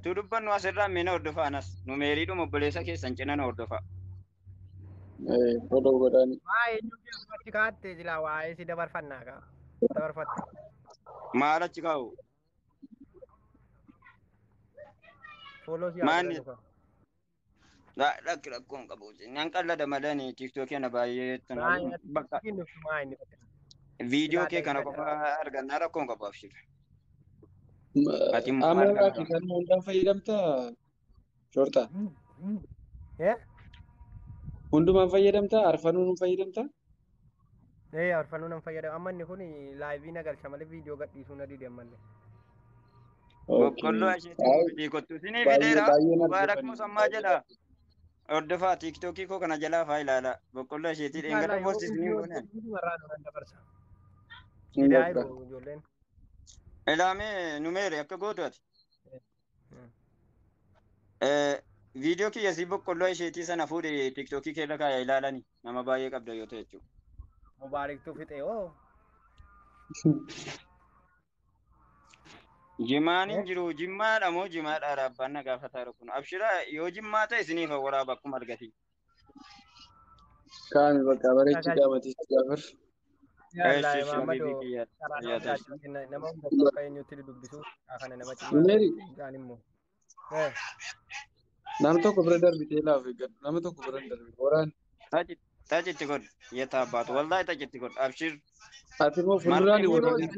Tu dubbannu asirraa meena hordofaa anas nu meeriidhuma obboleessa keessan cina na hordofaa. Odoo godhaani. Maa eenyu achi kaa'atte jila waa'ee si dabarfannaa kaa. Dabarfatta. Maal achi kaa'u? Fooloo si haa Maanni godhannu kaa. Lakki rakkoon qabu. Nan qallada malee tiiktookii ana baay'ee Maa bakka inni dhuftu maa inni bakka. viidiyoo Silaa kee kana ta'e qofa argannaa rakkoon qabu abshir. Ati immoo Amma maal irraa kana kan hundaan fayyadamtaa shortaa? Eh? Hundumaan fayyadamtaa? Arfanuun hin fayyadamtaa? Ee arfanuu nan fayyadama. Amma inni kun laayivii na galcha malee viidiyoo gadhiisuu na dide ammallee. Boqqolloo asheetii nuu fidii kottu isinii Baay'ee fideera. baay'een Mubaarak argatanii. Musammaa jedha. Hordofaa tiiktookii koo kana jalaa faa ilaala. Boqqolloo asheetii Inshallah dheengadha yoo poostii isinii viidiyoo gooneen. viidiyoo irraa nu dabarsa. Hin Fidaa bakka. jiru ijoolleen. Ilaamee numeere akka gootu ati. Viidiyoo kiyya si boqqolloo isheetii sana fuudhe tiiktookii keerra kaaya ilaalani nama baay'ee qabda yoo ta'e jechuudha. Mubaariktuu fixee hoo. Jimaan hin jiru jimmaadha moo jimaadha abbaan na gaafataa jiru kun abshira yoo jimmaa ta'e isiniif waraaba akkuma argati. Kaami bakka bareechi qaamatiis Jaafar. Yallaa Muhammadu karaa nama biraatiin kenna nama hunda bakka eenyutti dubbisu kana nama cimaa Numeeri ta'an immoo. nama tokko bira darbitee laaf eeggadhu. Nama tokko bira hin darbine. Waraan Tachitti godhu yetaa abbaatu wallaahi tachitti godhu abshir. ati immoo fuulduraan hin waraanin.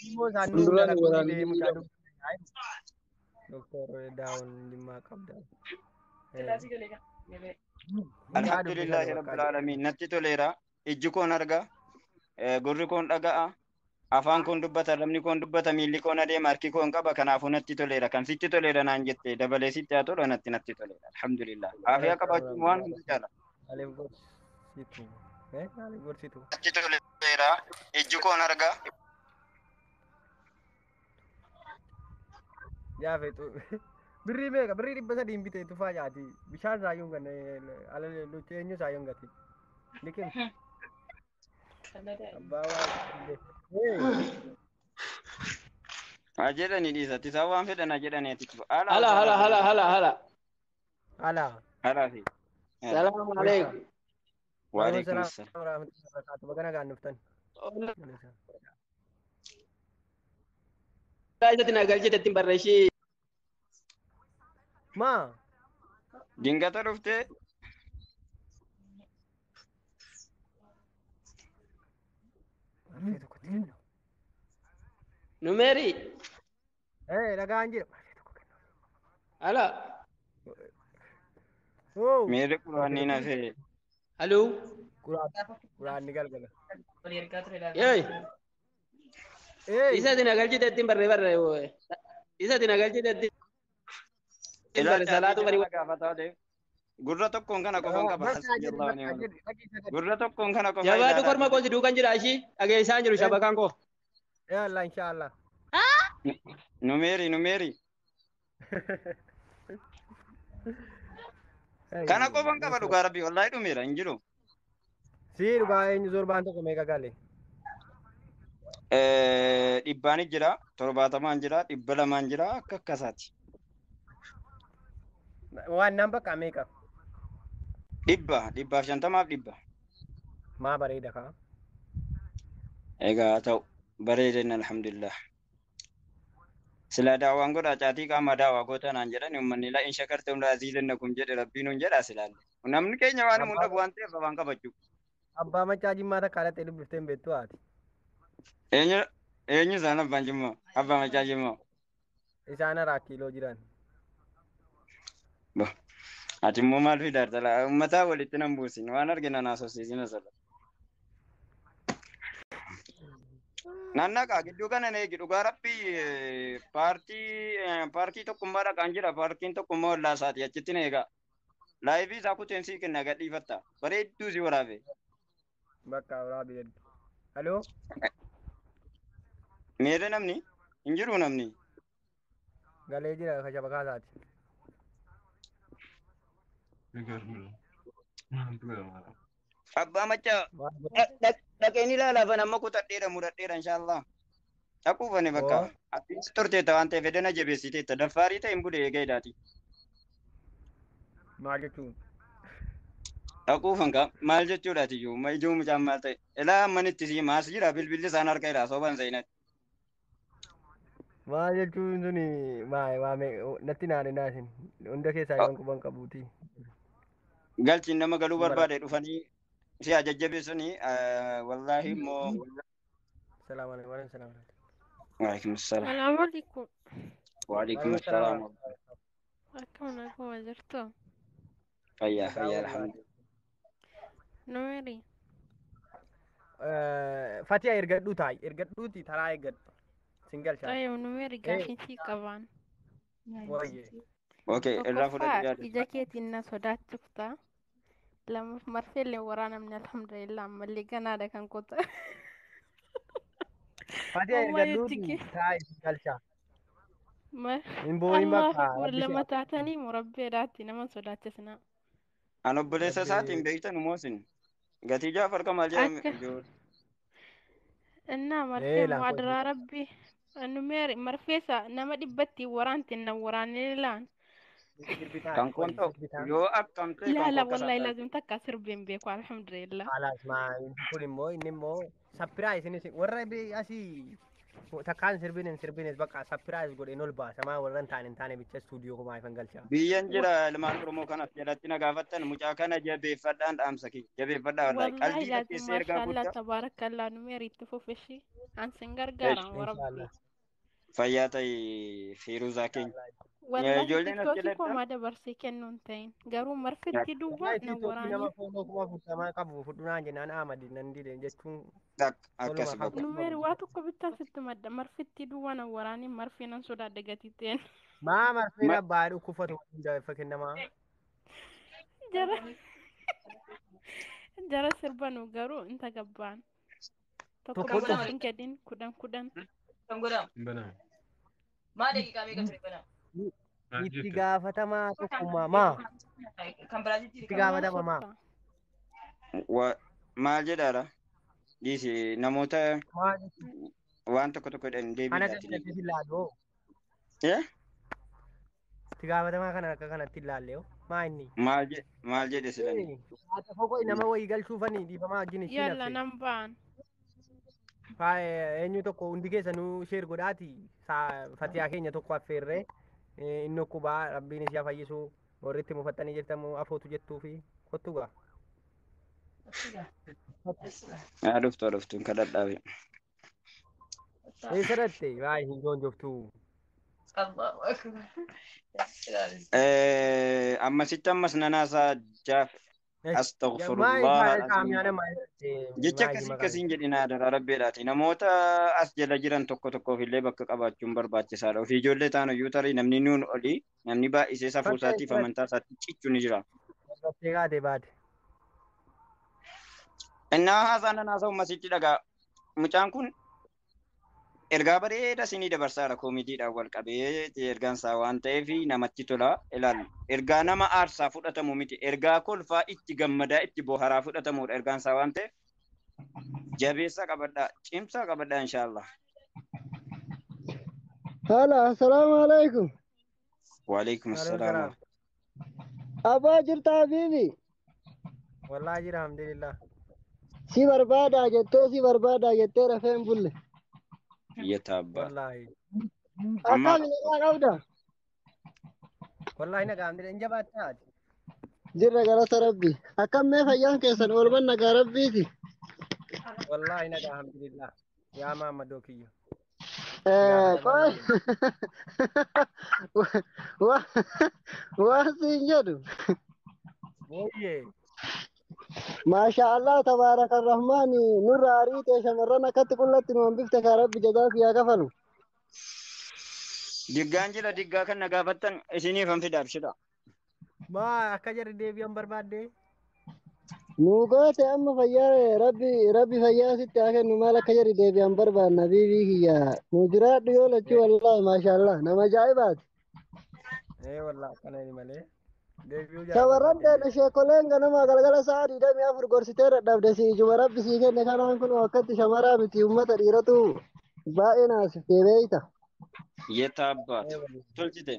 Immoo isaan nu Fuulduraan hin dalaguu waraanin. didee mucaa dubbisu. Doktor Daawun Jimmaa qabda. Alhamdulillahi rabbil aalamiin natti toleera ijji koon arga gurri koon dhaga'a afaan koon dubbata lamni koon dubbata miilli koon adeema harki koon qaba kanaafuu natti toleera kan sitti toleera naan jette dabalee sitti haa tolu natti natti toleera alhamdulillah aafiyaa qabaachuun waan hunda caala. Maaliif gorsitu? Maaliif gorsitu? Natti toleera ijji koon arga. Jaafetu birrii meeqa birrii 300 bitee tufaa nyaati bishaan isaayyuu hin ganne ala eenyu isaayyuu hin gati liqim abbaa waan Haa jedhani dhiisatti isaan waan fedhan haa jedhani ati haala Hala hala hala hala hala. Ala Hala fi. Salaamu alaikum. Waalaikum salaam warahmatullahi wabarakatuh baga nagaan dhuftan. Isatti na galchite ittiin barreeshii. Maa Dingata dhuftee Numeeri. Dhagaan jira. Hala. Meerri quraanni nafee. Haloo. Quraanni galgala. Yeey. Isatti na galchite ittiin barree barree. Isatti na galchite ittiin barree salaatu bari. Gurra tokkoon kana qofan qaba. Gurra tokkoon kana qofa Jabaadhu korma koo si duukan jira ishii dhageessaan jiru shabakaan koo. Yalla inshallah. Numeeri numeeri. Kana qofan qaba dhugaa rabbii wallaahi dhumeera hin jiru. Si dhugaa eenyu zorbaan tokko meeqa gale? Dhibbaan jira, 70 jira, 200 jira akka akkasaati. Waan nan bakka meeqa? 100, 150 fi 100. Maa bareeda kaa? Egaa haa ta'u bareedeen alhamdulillah. Silaa daawwaan godhaa caatii qaama daawwaa goota naan jedhan uummanni la in shakartum la aziidannakum jedhe rabbiin nun jedhaa silaalle. Namni keenya waan himu dhabu waan ta'eef afaan qabachuu. Abbaa machaa jimmaa takka haadha dubbiftee hin beektu haati. Eenyu isaan abbaan jimmaa? Abbaa machaa jimmaa. Isaan araa kiiloo jiran. Ati immoo maal fidaarta laa uummataa walitti nan buusin waan argina naa sosiisin asirra. Naannaqaa gidduu kana na eegi dhugaa rabbii paartii tokkummaa dhaqaan jira paartiin tokkummaa ollaa isaati achitti na eegaa. Laayivii isaa kuteen sii kenna gadhiifatta bareedduu si waraabe. Bakka waraabi jedhu. Haloo. Meerre namni hin jiru namni. Galee jira ka shabakaa isaati. Abbaa machaa dhaqeen ilaalaafan amma kutadheera mudhadheera inshaallah. Dhaquufani bakka atiis turteetta waan ta'eef edana jabeessiteetta daffaarii ta'e hin bude eega hidhaati. Maal jechuun? Dhaquufan kaa maal jechuudhaati iyyuu ijoo mucaan maal ta'e ilaa ammanitti sii maas jira bilbilli isaan harka jira soban seenati. Maal jechuun suni maa natti naane naasin hunda keessaa yoon quban qabuuti. Galchiin nama galuu barbaade dhufanii si jajjabeessanii wallaahi immoo. Salaam alaikum. Salaam alaikum. Waalaikum salaam. Salaamu alaikum. Waalaikum salaam. Akkam akkuma jirtu? Fayyaa fayyaa alhamdulillah. Numeeri. Fatiha ergadhuu taa'i ergadhuuti taraa eeggadhu. Singal shaa. Taa'ee numeeri gaafii sii qabaan. Wayyee. Okay, irraa fudhadhu yaada. Ija keetiin na sodaachifta. Lamaaf marfeellee waraanamni alhamdulillah ammallee ganaadha kan kota. Fatiha ergadhuuti taa'i singal shaa. Hin boo'in Allahu bakka akbar rabbi si lama taatanii murabbeedhaatti nama sodaachisinaa. An obboleessa Rabbi isaatiin beektan moosin. Gatii Jaafar Kamaal jedhame Akka ijoollee. innaa marfee Ee laan immoo adaraa rabbi numeeri marfeessa nama dhibbatti waraanti na waraanee laan. Sirbitaa Kan qoy koon ta'u sirbitaa. yoo akkam ta'e kan Laa koo laa akka wallahi salphaatti. laazim takka sirbeen beeku alhamdulillah. Haalaas maa kun immoo inni immoo sapiraayis innis warra asii takkaan sirbin hin sirbines bakka sapiraayis godheen ol baasa maa warra hin taane hin taane bicha istuudiyoo kumaa ifan galcha. Biyyan jira ilmaan Oromoo kanas jalatti na gaafattan mucaa kana jabeeffadhaan dhaamsa kiyya. Jabeeffadhaa wallahi. Wallahi Qalbii laazim fakkeessee ergaa maashaallah guddaa. tabaarakallah numeeri itti fufeshi an sin gargaaran warabbi. Inshaallah. Fayyaa ta'e Fiiruzaa keenya. Wallahi Ijoolleen as tiktookii jalatti. koo dabarsee kennuu hin ta'in garuu marfitti duwwaa Wallahi na tiiktookii nama waraaniin. fooloo 40,000 qabu fudhunaan jennaan Ahmad nan dide jechuun Akkas toluma kan bakka. Numeeri waa tokko bittaan sitti madda marfitti duwwaa na waraaniin marfii nan sodaadha gatii ta'een. Maa marfeen abbaa dhukkufatu hunda kennamaa. Jara jara sirbanu garuu inta gabbaan. Tokko Tokko bittaan hin gadin 10 10. Itti gaafatamaa tokkummaa maa itti Maa gaafatama maa sotta. Maal jedhaadha? Dhiisi namoota maal waan tokko tokko jedhan deebii ana laatini. kanatti ilaalu Eh? itti gaafatamaa kana akka kanatti ilaalle maa inni. Maal jedhe silani? Haata foqoy nama wayii galchuufanii dhiifamaa wajjin ishii Yalla nafse. nan ba'an. Eenyu tokko hundi keessanuu sheer godhaati fatiyaa keenya tokko affeerree inni okkubaa rabbiin ishee fayyisu warri itti mufattanii jirtamu afootu jettuu fi kottu gaa. Haa dhuftu haa dhuftu hin kadhadhaabe. Eessa dhatte baay'ee hin joonjoftu. Ammasitti ammas nanaasaa jaaf Maal astaghfirullah alazim. saamiyaan amma Jecha akkasii akkasiin jedhina adaraa rabbeedhaati. Namoota as jala jiran tokko tokkoof illee bakka qabaachuun barbaachisaadha. Ofii ijoollee taanu iyyuu tarii namni nuun olii namni baay'isee safuu isaatiif amantaa isaatti cichu ni jira. Battee kaatee baate. Innaa haasaa nanaasaa ummasitti dhagaa. Mucaan kun ergaa bareeda isinii dabarsaadha koomidiidhaan wal qabee ergaan isaa waan ta'eef namatti tola ilaalu. Ergaa nama aarsaa fudhatamu miti. Ergaa kolfaa itti gammadaa itti boharaa fudhatamudha ergaan isaa waan ta'eef jabeessaa qabadhaa cimsaa qabadhaa inshaallah. Hala, assalaamu alaikum. Waalaikum Waalaikum assalaam. salaam. Abbaa jirta habiibi? Wallaahi jira alhamdulillah. Si barbaadaa jettee si barbaadaa jettee rafee hin bulle. Yeta abbaa. Wallaahi. Amma Akkam nagaa qabda? Wallaahi nagaa alhamdulillah hin jabaattaa ati. Jirra galata rabbi. Akkam mee fayyaan keessan oolman nagaa rabbiiti? Wallaahi nagaa alhamdulillah. Yaa maammadoo kiyya. Itti gaafatamaa Qoy keenya. waan siin jedhu. Booyyee. Maasha Allah tabaaraka rahmaan nurra ariitee shamarran akkatti qullatti nu hambifte kaa rabbi jazaa siyaa kafalu. Diggaan jira diggaa kan na gaafattan isiniif han fidaaf shida. Maa akka jarri deebi'an barbaadde? Nuu goote amma fayyaa rabbi rabbi fayyaa sitti haa kennu maal akka jarri deebi'an barbaanna biibii kiyya. Nuu jiraadhu yoo lachuu wallaahi maasha Allah nama ajaa'ibaati. Ee wallaahi akkana inni malee. Deebi'uu jara Shamarran barbaadde teenya sheekoleen ganama galgala sa'a 24 gorsitee dadhabde si ijuma rabbi sii kenne kanaan kun akkatti shamaraa miti uummata dhiiratu baay'ee naasiftee beeyta. Yeta abbaat. Ee wallaahi. Tolchite.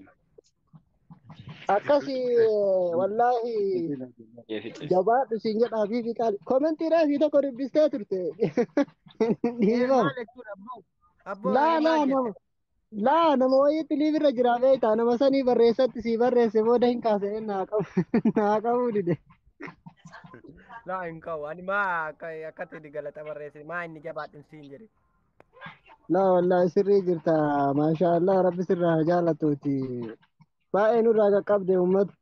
Akkasi wallaahi Deefite. jabaadhu siin jedha habiibi qaali. Koomentiidhaa fi tokko dubbistee turte. Ee Dhiifama. maal jechuudha abboo? Abboo Laa ee laa maal nama jette? laa nama wayiitti liifirra jira beeyta nama sanii barreessatti sii barreesse booda hin kaase naa qabu naa qabuu dide. Laa hin qabu. Ani maa akka akkatti galata barreesse maa inni jabaadhu siin jedhe. Laa wallaahi sirrii jirta maasha Allah rabbi sirraa haa jaalatuuti. Baay'ee nurraa qaqqabde uummata.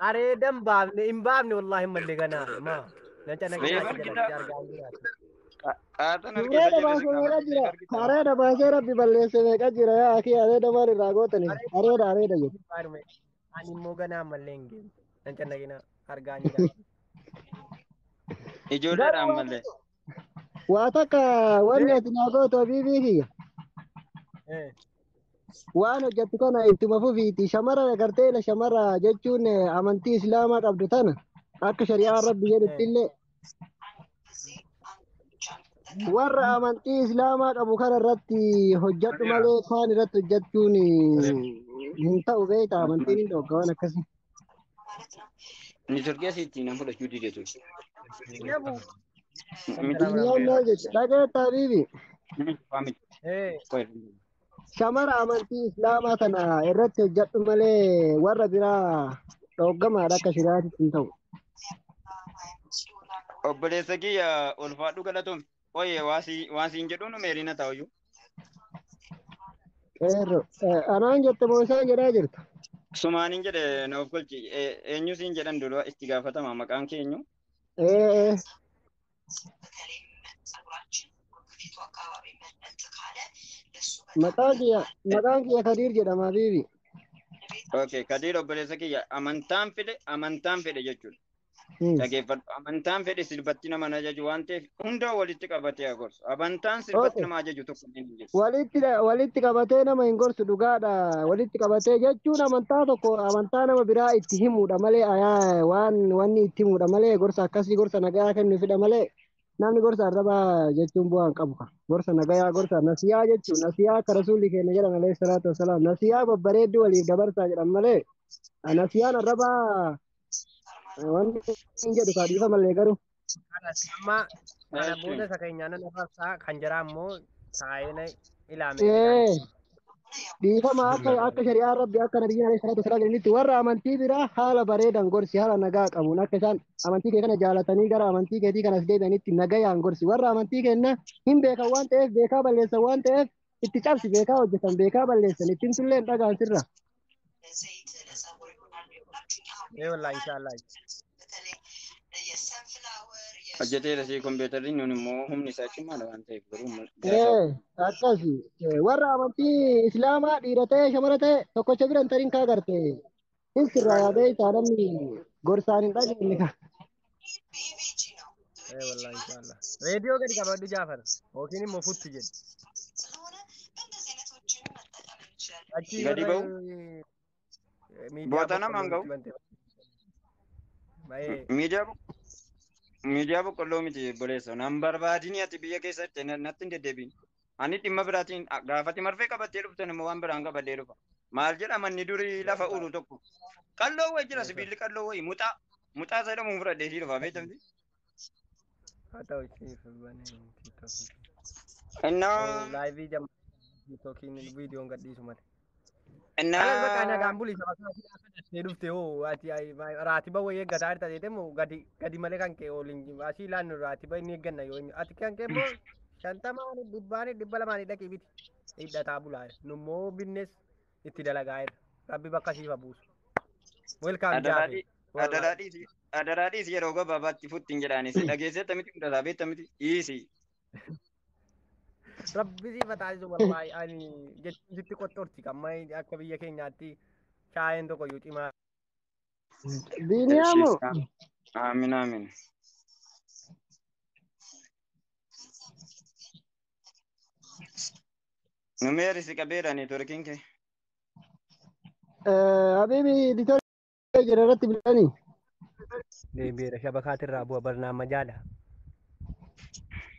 Areedan baafne hin baafne wallaahi mallee ganaa maa. Nan Reef canaqqinaa achi argita. jalatti argaa hin jiraatu. Qaatan Suuraa argeessa dabaasee jala si meeqa gaafadhe jira? reef argita. Areeda baasee rabbi balleesse meeqa jira yaa akii areeda maal irraa gootani? Areeda areeda jedhu. Baay'ee ani immoo ganaa mallee hin geemu. Nan canaqqinaa argaa hin jiraatu. Garuu Ijoolleedhaan waa mallee. takka waa takka wanni Ee ati naa gootu habiibii kiyya. ee. Waan hojjettu kana ittuma fufiiti. Shamara gartee ila shamara jechuun amantii islaamaa qabdu tana akka shari'aa rabbi jedhutti illee warra amantii islaamaa qabu kana irratti hojjedhu malee kaan irratti hojjechuun hin ta'u beekta amantiin hin dhogga waan akkasii. Nitorkii asitti nama fudhachuu dide ture. Duniyaan maal jecha dhageetta habiibi. Shamara amantii islaamaa tana irratti hojjedhu malee warra biraa dhoggamaadha akka shari'aatti hin ta'u. Obboleessa kiyya ulfaadhu galatoom. Oye waan siin jedhuun meeriina ta'uyyuu. Qeerroo anaan jette moo isaan jedhaa jirta? Sumaanin jedhe na of golchi eenyu siin jedhan dura itti gaafatama maqaan keenyu. Ee maqaan kiyya Kadiir jedhama habiibi. Okay, Kadiir obboleessa kiyya amantaan fedhe jechuudha. Dhageeffadhu, amantaan fedhe sirbatti nama ajaju waan ta'eef hunda walitti qabatee haa gorsu. Amantaan sirbatti nama ajaju tokko hin jiru. Walitti qabatee nama hin gorsu dhugaadha. Walitti qabatee jechuun amantaa tokko amantaa nama biraa itti himuudha malee waan wanni itti himuudha malee gorsa akkasii gorsa nagaa kennuufidha malee namni gorsa arrabaa jechuun bu'aa hin qabu. Gorsa nagayaa gorsa nasiyaa jechuun nasiyaa akka rasuulli keenya jedhan alayhi salaatu wasalaam nasiyaa babbareedduu waliif dabarsaa jedhan malee nasiyaan arrabaa wanni hin jedhu kaa dhiifa malee garuu. Amma kana booda isa keenyaa nan arrabsaa kan jaraa immoo taa'ee ilaame. Ee dhiifama akka shari'aa rabbi akka nabiyyiin alayhi salaatu wasalaam jedhanitti warra amantii biraa haala bareedan gorsi haala nagaa qabuun akka isaan amantii kee kana jaalatanii gara amantii keetii kanas deebi'anitti nagayaan gorsi warra amantii kenna hin beekan waan ta'eef beekaa balleessan waan ta'eef itti cabsi beekaa hojjetan beekaa balleessan ittiin tullee hin dhagaan sirra. Ee wallaahi inshaallah. Hojjeteera si kompiitarri nun immoo humni isaa cimaadha waan ta'eef garuu Ee akkasi warra amantii islaamaa dhiira ta'e shamara ta'e tokkocha bira hin tarin kaa garte hin sirraa yaadee isaa namni gorsaan hin dhageenye kaa. Ee wallaahi inshaallah. Reediyoo gadi qabadhu Jaafar yookiin immoo futti jedhi. Achi Gadi warra ba'u miidiyaa boota namaan boqqolloo ga'u. bante. Baay'ee Miidiyaa boqqolloo miti obboleessa. Nan barbaadini ati biyya keessatti natti hin deddeebiin. Ani dhimma biraatiin gaafati marfee qabattee dhuftan immoo waan biraan qabadhee dhufa. Maal jedha manni durii lafa uru tokko. Qalloo wayi jira sibiilli qalloo wayi muxaa. Muxaa isa jedhamuun fudhadhee sii dhufa beektamti. Haa ta'u siif banee TikTokii. Innaa Live jamma TikTokiin viidiyoon gadhiisu malee. Innaa Kanas bakka nagaan buli saba kana kadhattee dhufte hoo ati raatiba wayii eeggataa jirta jettee moo gadi gadi malee kan kee ooliin asii ilaannu raatiba inni eegganna yoo inni ati kan kee immoo 50n 100n 200n dhaqii biti hidhataa bulaa nummoo binnes itti dalagaa jirra rabbi bakka siif haa buusu. Welcome Jaafe. Adaraa dhiisi yeroo gabaabaatti futtiin jedhaanis dhageesseetta miti hundasaa beekta miti dhiisi. Rabbi siif haa taasisu wallaahi ani jechuun sitti qoxxorti kan akka biyya keenyaatti shaayeen tokko iyyuu cimaa. Biiniyaamoo Aamin aamin. Numeeri si qabeera neetworkiin kee. Habiibi editor jira irratti bilbilanii. Deebi'eera shabakaatirraa bu'a barnaamajaadha.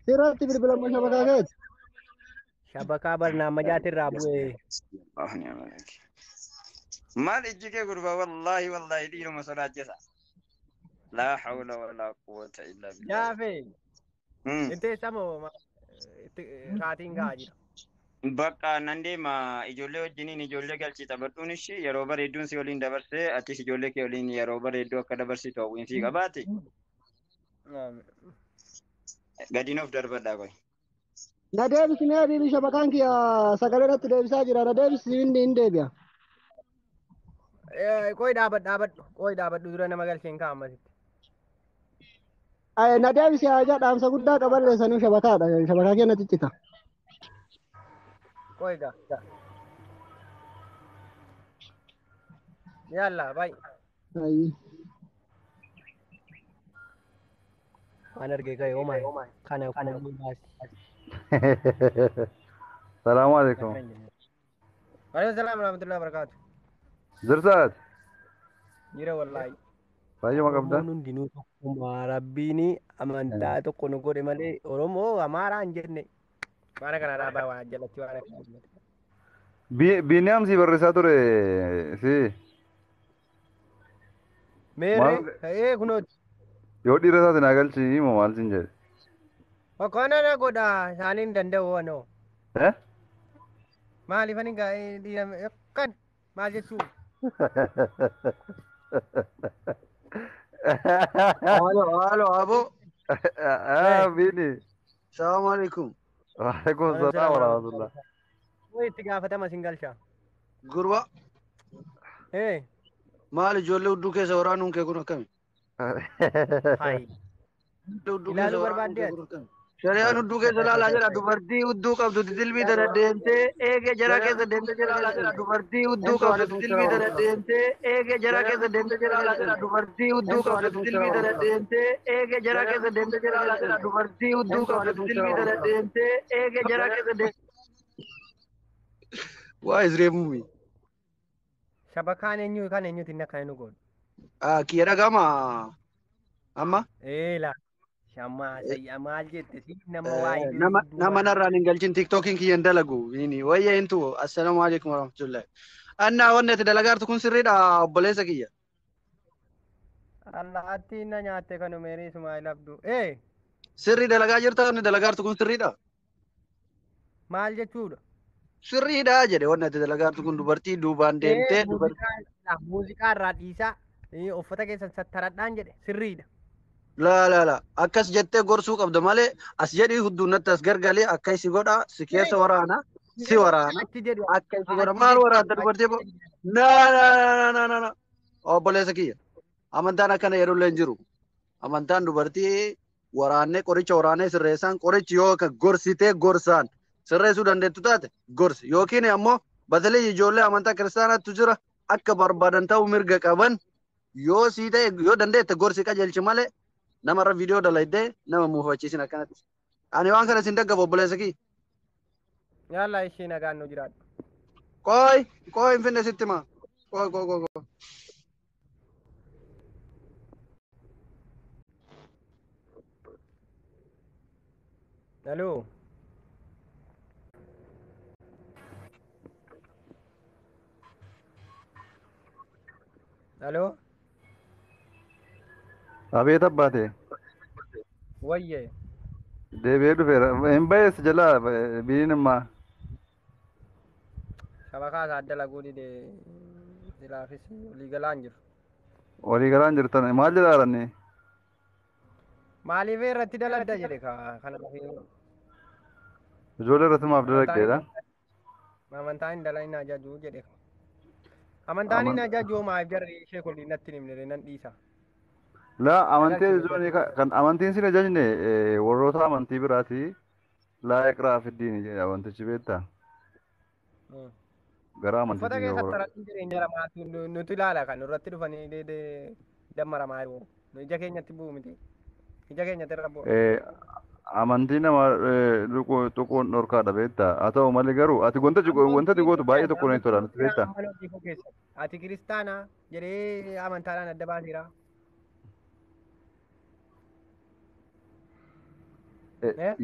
Sirratti bilbilamu shabakaa keeti. Shabakaa barnaamajaatirraa bu'ee. Maal ijji kee gurbaa wallaahi wallaahi dhiiruma sodaachisa. Laa hawla walaa quwwata illaa billah. Jaafe. Inteessamoo sa'aatiin gahaa jira. Bakka nan deema ijoollee wajjiniin ijoollee galchii taphadhuun ishii yeroo bareedduun si waliin dabarsee atis ijoollee kee waliin yeroo bareedduu akka dabarsitu hawwiin sii qabaate. Gadiin of darbadhaa qoy. Na deebisi mee habiibi shabakaan kiyya sagalee natti deebisaa jira. Na deebisi inni hin deebi'a. Qoy dhaabadhu dhaabadhu qoy dhaabadhu dura nama galcheen kaa'ammasitti. Na deebisi haajaa dhaamsa guddaa qaballee sanuu shabakaadha. Shabakaa kee natti ciccita. Qoy gaa. Yalla bay. Ayyi. Waan argee ka'e homaa kana kana baasi. Salaamu alaikum. Waalaikum salaam warahmatullahi wabarakatuh. Jirtaat Jira wallaahi. fayyuma qabda. Oromoon hundinuu tokkuma rabbiin amantaa tokko nu godhe malee Oromoo Amaaraa hin jenne. Waan kana dhaabaa waan jalatti waan akkana jenne. Biiniyaam si barreessaa ture si Meerree maal ta'ee kunooti. yoo dhiira isaati naa galchi moo maal siin jedhe? Akkana na godha isaanii hin danda'u anoo. Eh? Maaliif ani gaa'ee dhiira akkan maal jechuu? Halo, halo, Abu. Ah, Biini. Assalamu alaikum. Waalaikum Waalaikum salaam salaam warahmatullah. Way itti gaafatama sin galcha. Gurba, Eh, maal ijoollee hudduu keessa waraanuun kee kun akkami? hai. Ijoollee hudduu keessa Ilaaluu waraanuun barbaadde kee ati. kun akkami? Shari'aan hudduu keessa laalaa jira. Dubartii hudduu qabdu dilbii tana deemtee eegee jara keessa deemtee jala keessa dubartii hudduu qabdu dilbii tana deemtee eegee jara keessa deemtee jala keessa dubartii hudduu qabdu dilbii tana deemtee eegee jara keessa deemtee jala keessa dubartii hudduu qabdu dilbii tana deemtee eegee jara keessa deemtee. Waa isree mumi. Shabakaan eenyu kan eenyuti inni akkana nu godhu. Ah, kiyya dhagama amma. Eh laa. Shamaa sayyaa maal jette si nama waa'ee Nama hudduu nama maal. narraan hin galchin tiktookiin kiyya hin dalagu. Ini wayya hintu assalaamu alaikum warahmatullahi. Annaa wanni ati dalagaartu kun sirriidha obboleessa kiyya. Allaattiin na nyaatte kan umeerii Ismaa'il Abduu. Eh Sirrii dalagaa jirta wanni dalagaartu kun sirriidha. maal jechuudha? Sirriidha jedhe wanni ati dalagaartu kun dubartii duubaan Eh deemtee dubartii. muuziqaa muuziqaa irraa dhiisaa uffata keessan sattaradhaan jedhe sirriidha. Laa laa laa akkas jettee gorsuu qabda malee as jedhii hudduun natti as gargalee akka isi godha si keessa waraana si waraana Achi jedhu akka isi godha achi maal jedhu waraanta dubartii achi jedhu. naa naa naa naa naa obboleessa kiyya amantaan akkana jedhullee hin jiru. Amantaan dubartii waraannee qoricha waraanee sirreessaan qorichi yoo akka gorsitee gorsaan sirreessuu dandeettu taate gorsi yookiin ammoo batalii ijoollee amantaa kiristaanaatu jira akka barbaadan ta'uu mirga qaban yoo sii ta'e yoo dandeette gorsi qajeelchi malee namarra viidiyoo dalaydee nama muufachiisin akkanatti. Ani waan kana sin daggafu obboleessa kiyya. Yaalaa ishee nagaan nu jiraadhu. Qooy qooy hin finne sitti himaa. Qooy qooy qooy qooy. Aloo. Aloo. Abeet abbaate Wayyee. deebi'ee dhufeera. Hin bayees jalaa biiniin immaa. Shabakaa isaa dalaguu dide silaafis olii galaan jiru. Walii galaan jirtan maal jedhaa jiranni? Maaliif irratti dalagda jedhe ka kanaaf Ijoollee irratti maaf dalagdeedha? amantaan hin dalagin ajajuu jedhe. Amantaan hin ajajuu maaf jarri ishee kun natti hin himne nan dhiisa. Laa amantii Nagalchine ajajuun kan amantiin sin ajajne warroota amantii biraati laa iqraa fiddiin jedha wantichi beektaa? Gara Uffata amantiitiin yoo keessa warra. taratti jireenya ramaatu nuti ilaala kan nurratti dhufanii dammaramaa jiru. Nu ija keenyatti bu'u miti. Ija keenyatti irra bu'a. Amantii nama tuquun dhorkaadha beektaa? Haa ta'u malee garuu ati wanta wanta ati gootu baay'ee tokko ni tola nutti beektaa? Mana hojii koo keessatti. Ati kiristaanaa jedhee amantaadhaan adda baaseera.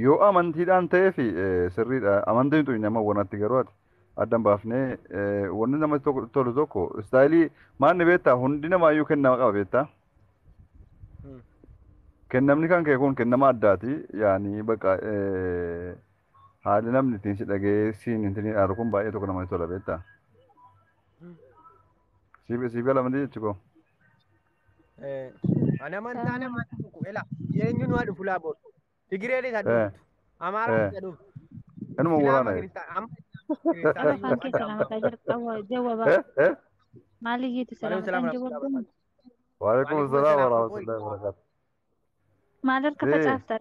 Yoo amantiidhaan ta'ee fi sirriidha. Amantiin tun nama wanatti garuu ati addan baafnee wanni namatti tolu tokko istaayilii maal ni beektaa hundi namaayyuu kennama qaba beektaa? Kennamni kan kee kun kennama addaati. Yaani bakka haalli namni ittiin si dhagee siin ittiin dhaaru kun baay'ee tokko namatti tola beektaa? Siif gala amantii jechi koo. Ani amantaa namaatti tuqu. Ela eenyu nu dhufu laa booda. Tigireen isa dhuftu. Amaaraan isa dhuftu. Inuma Islaama waraana. kiristaana. Amma Afaan kiristaana kee salaamataa jirta jawwaba. Maal iyyiitu Waalaikum salaamataan salaam jawwabdu? Waalaikum Waalaikum salaam salaam. warahmatullahi wabarakatuh. Maal harka facaaftan?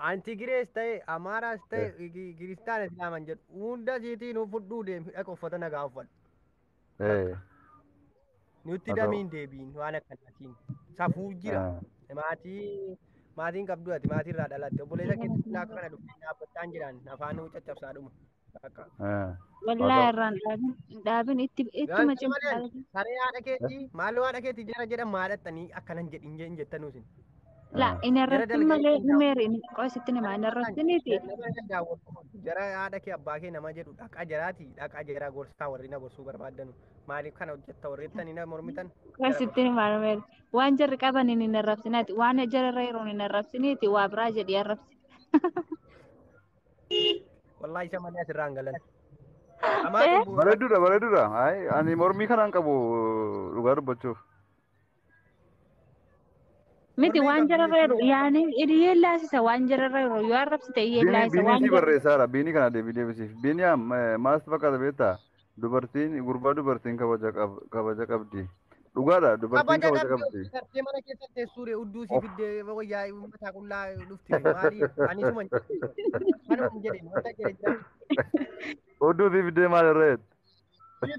Ani Tigirees ta'e Amaaraas ta'e kiristaana Islaaman jedhu hunda isiitii nu fudhuu deemi dhaqa uffata nagaa uffadhu. Nutti Haa ta'u. damiin deebiin waan akkanaatiin safuu jira. Maatii maatiin qabdu ati maatii irraa dhalatte obboleessa keetti silaa akka kana dhuftee dhaabbattaan jedhaan afaan nuu caccabsaa dhuma. Bakka. Wallaahi irraan dhaabin hin dhaabin itti ittuma Gaanfa cimsa. malee saree haadha keetii maaloo haadha keetii jara jedhan maadhattanii akkanan jedhin jedhin jettanuu isin. La hin Jara arrabsin dalga malee ittiin daawwatu. meeri qoositti nima hin arrabsiniiti. Nama irra daawwatu. Jara haadha kee abbaa kee nama jedhu dhaqaa jaraati dhaqaa jaraa gorsaa warri na gorsuu barbaaddanu maaliif kana hojjetta warri jettanii na mormitan jara Qoositti gorsaa. nima meeri waan jarri qaban hin arrabsinaati waan jararra yeroon hin arrabsiniiti waa biraa jedhi arrabsi. Wallaahi isa malee asirraa hin galan. Amaa cubbuu Bareeduudha bareeduudha. Ayi ani mormii kanaan qabu dhugaa dubbachuuf. Miti mormii waan qabdu jararra jechuun yeroo yaani iyyeen laasisa waan jararra yeroo yoo arrabsite iyyeen Biinii laasisa biinii waan si jarri. barreessaadha. Biinii kana deebii deebisiif. Biiniyaam maal sitti fakkaata beektaa? Dubartiin gurbaa dubartiin kabaja kabaja qabdi. Dhugaadha dubartiin kabaja kabaja qabdi qabdi. ofii tartee mana keessa teessuu udduu si Of. fiddee wayyaa mataa qullaa dhufti maali ani suma hin jedhe kanuma hin jedhe wanta jedhe jira. Udduu si fiddee maal irra jette?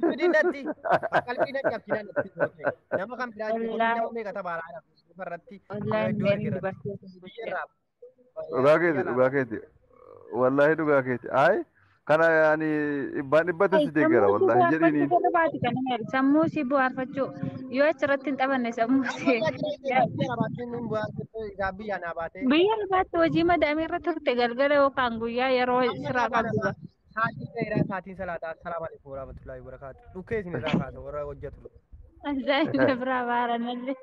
Fidin natti qalbii na cabsinaan natti goote nama kan biraa jechuun Wallaahi nama meeqa tabaaraa irratti wallaahi iddoo meeri arge irratti dubartoota biyya irraa Dhugaa keeti biyya dhugaa laata. keeti. Wallaahi dhugaa keeti. Ayi kana ani dhibbaan dhibbatti si deeggara Sammuu si wallaahi bu'aarfachuu jedhiiniin. barbaadu kana meeri sammuu si bu'aarfachuu yoo achirratti hin taphanne sammuu Amma si biyya jira biyya baateen hin bu'aarfattee biyya naa baatee biyya lafaatti hojii madaamii irra turte galgala yookaan guyyaa yeroo amma siraa naa baana qabdu ba. sa'aatiin dheeraa sa'aatiin salaataa assalaamu alaikum warahmatullahi wabarakaatu dhukkee isin irraa kaasa warra hojjetu. Ajaa'ibna biraa baaran malee.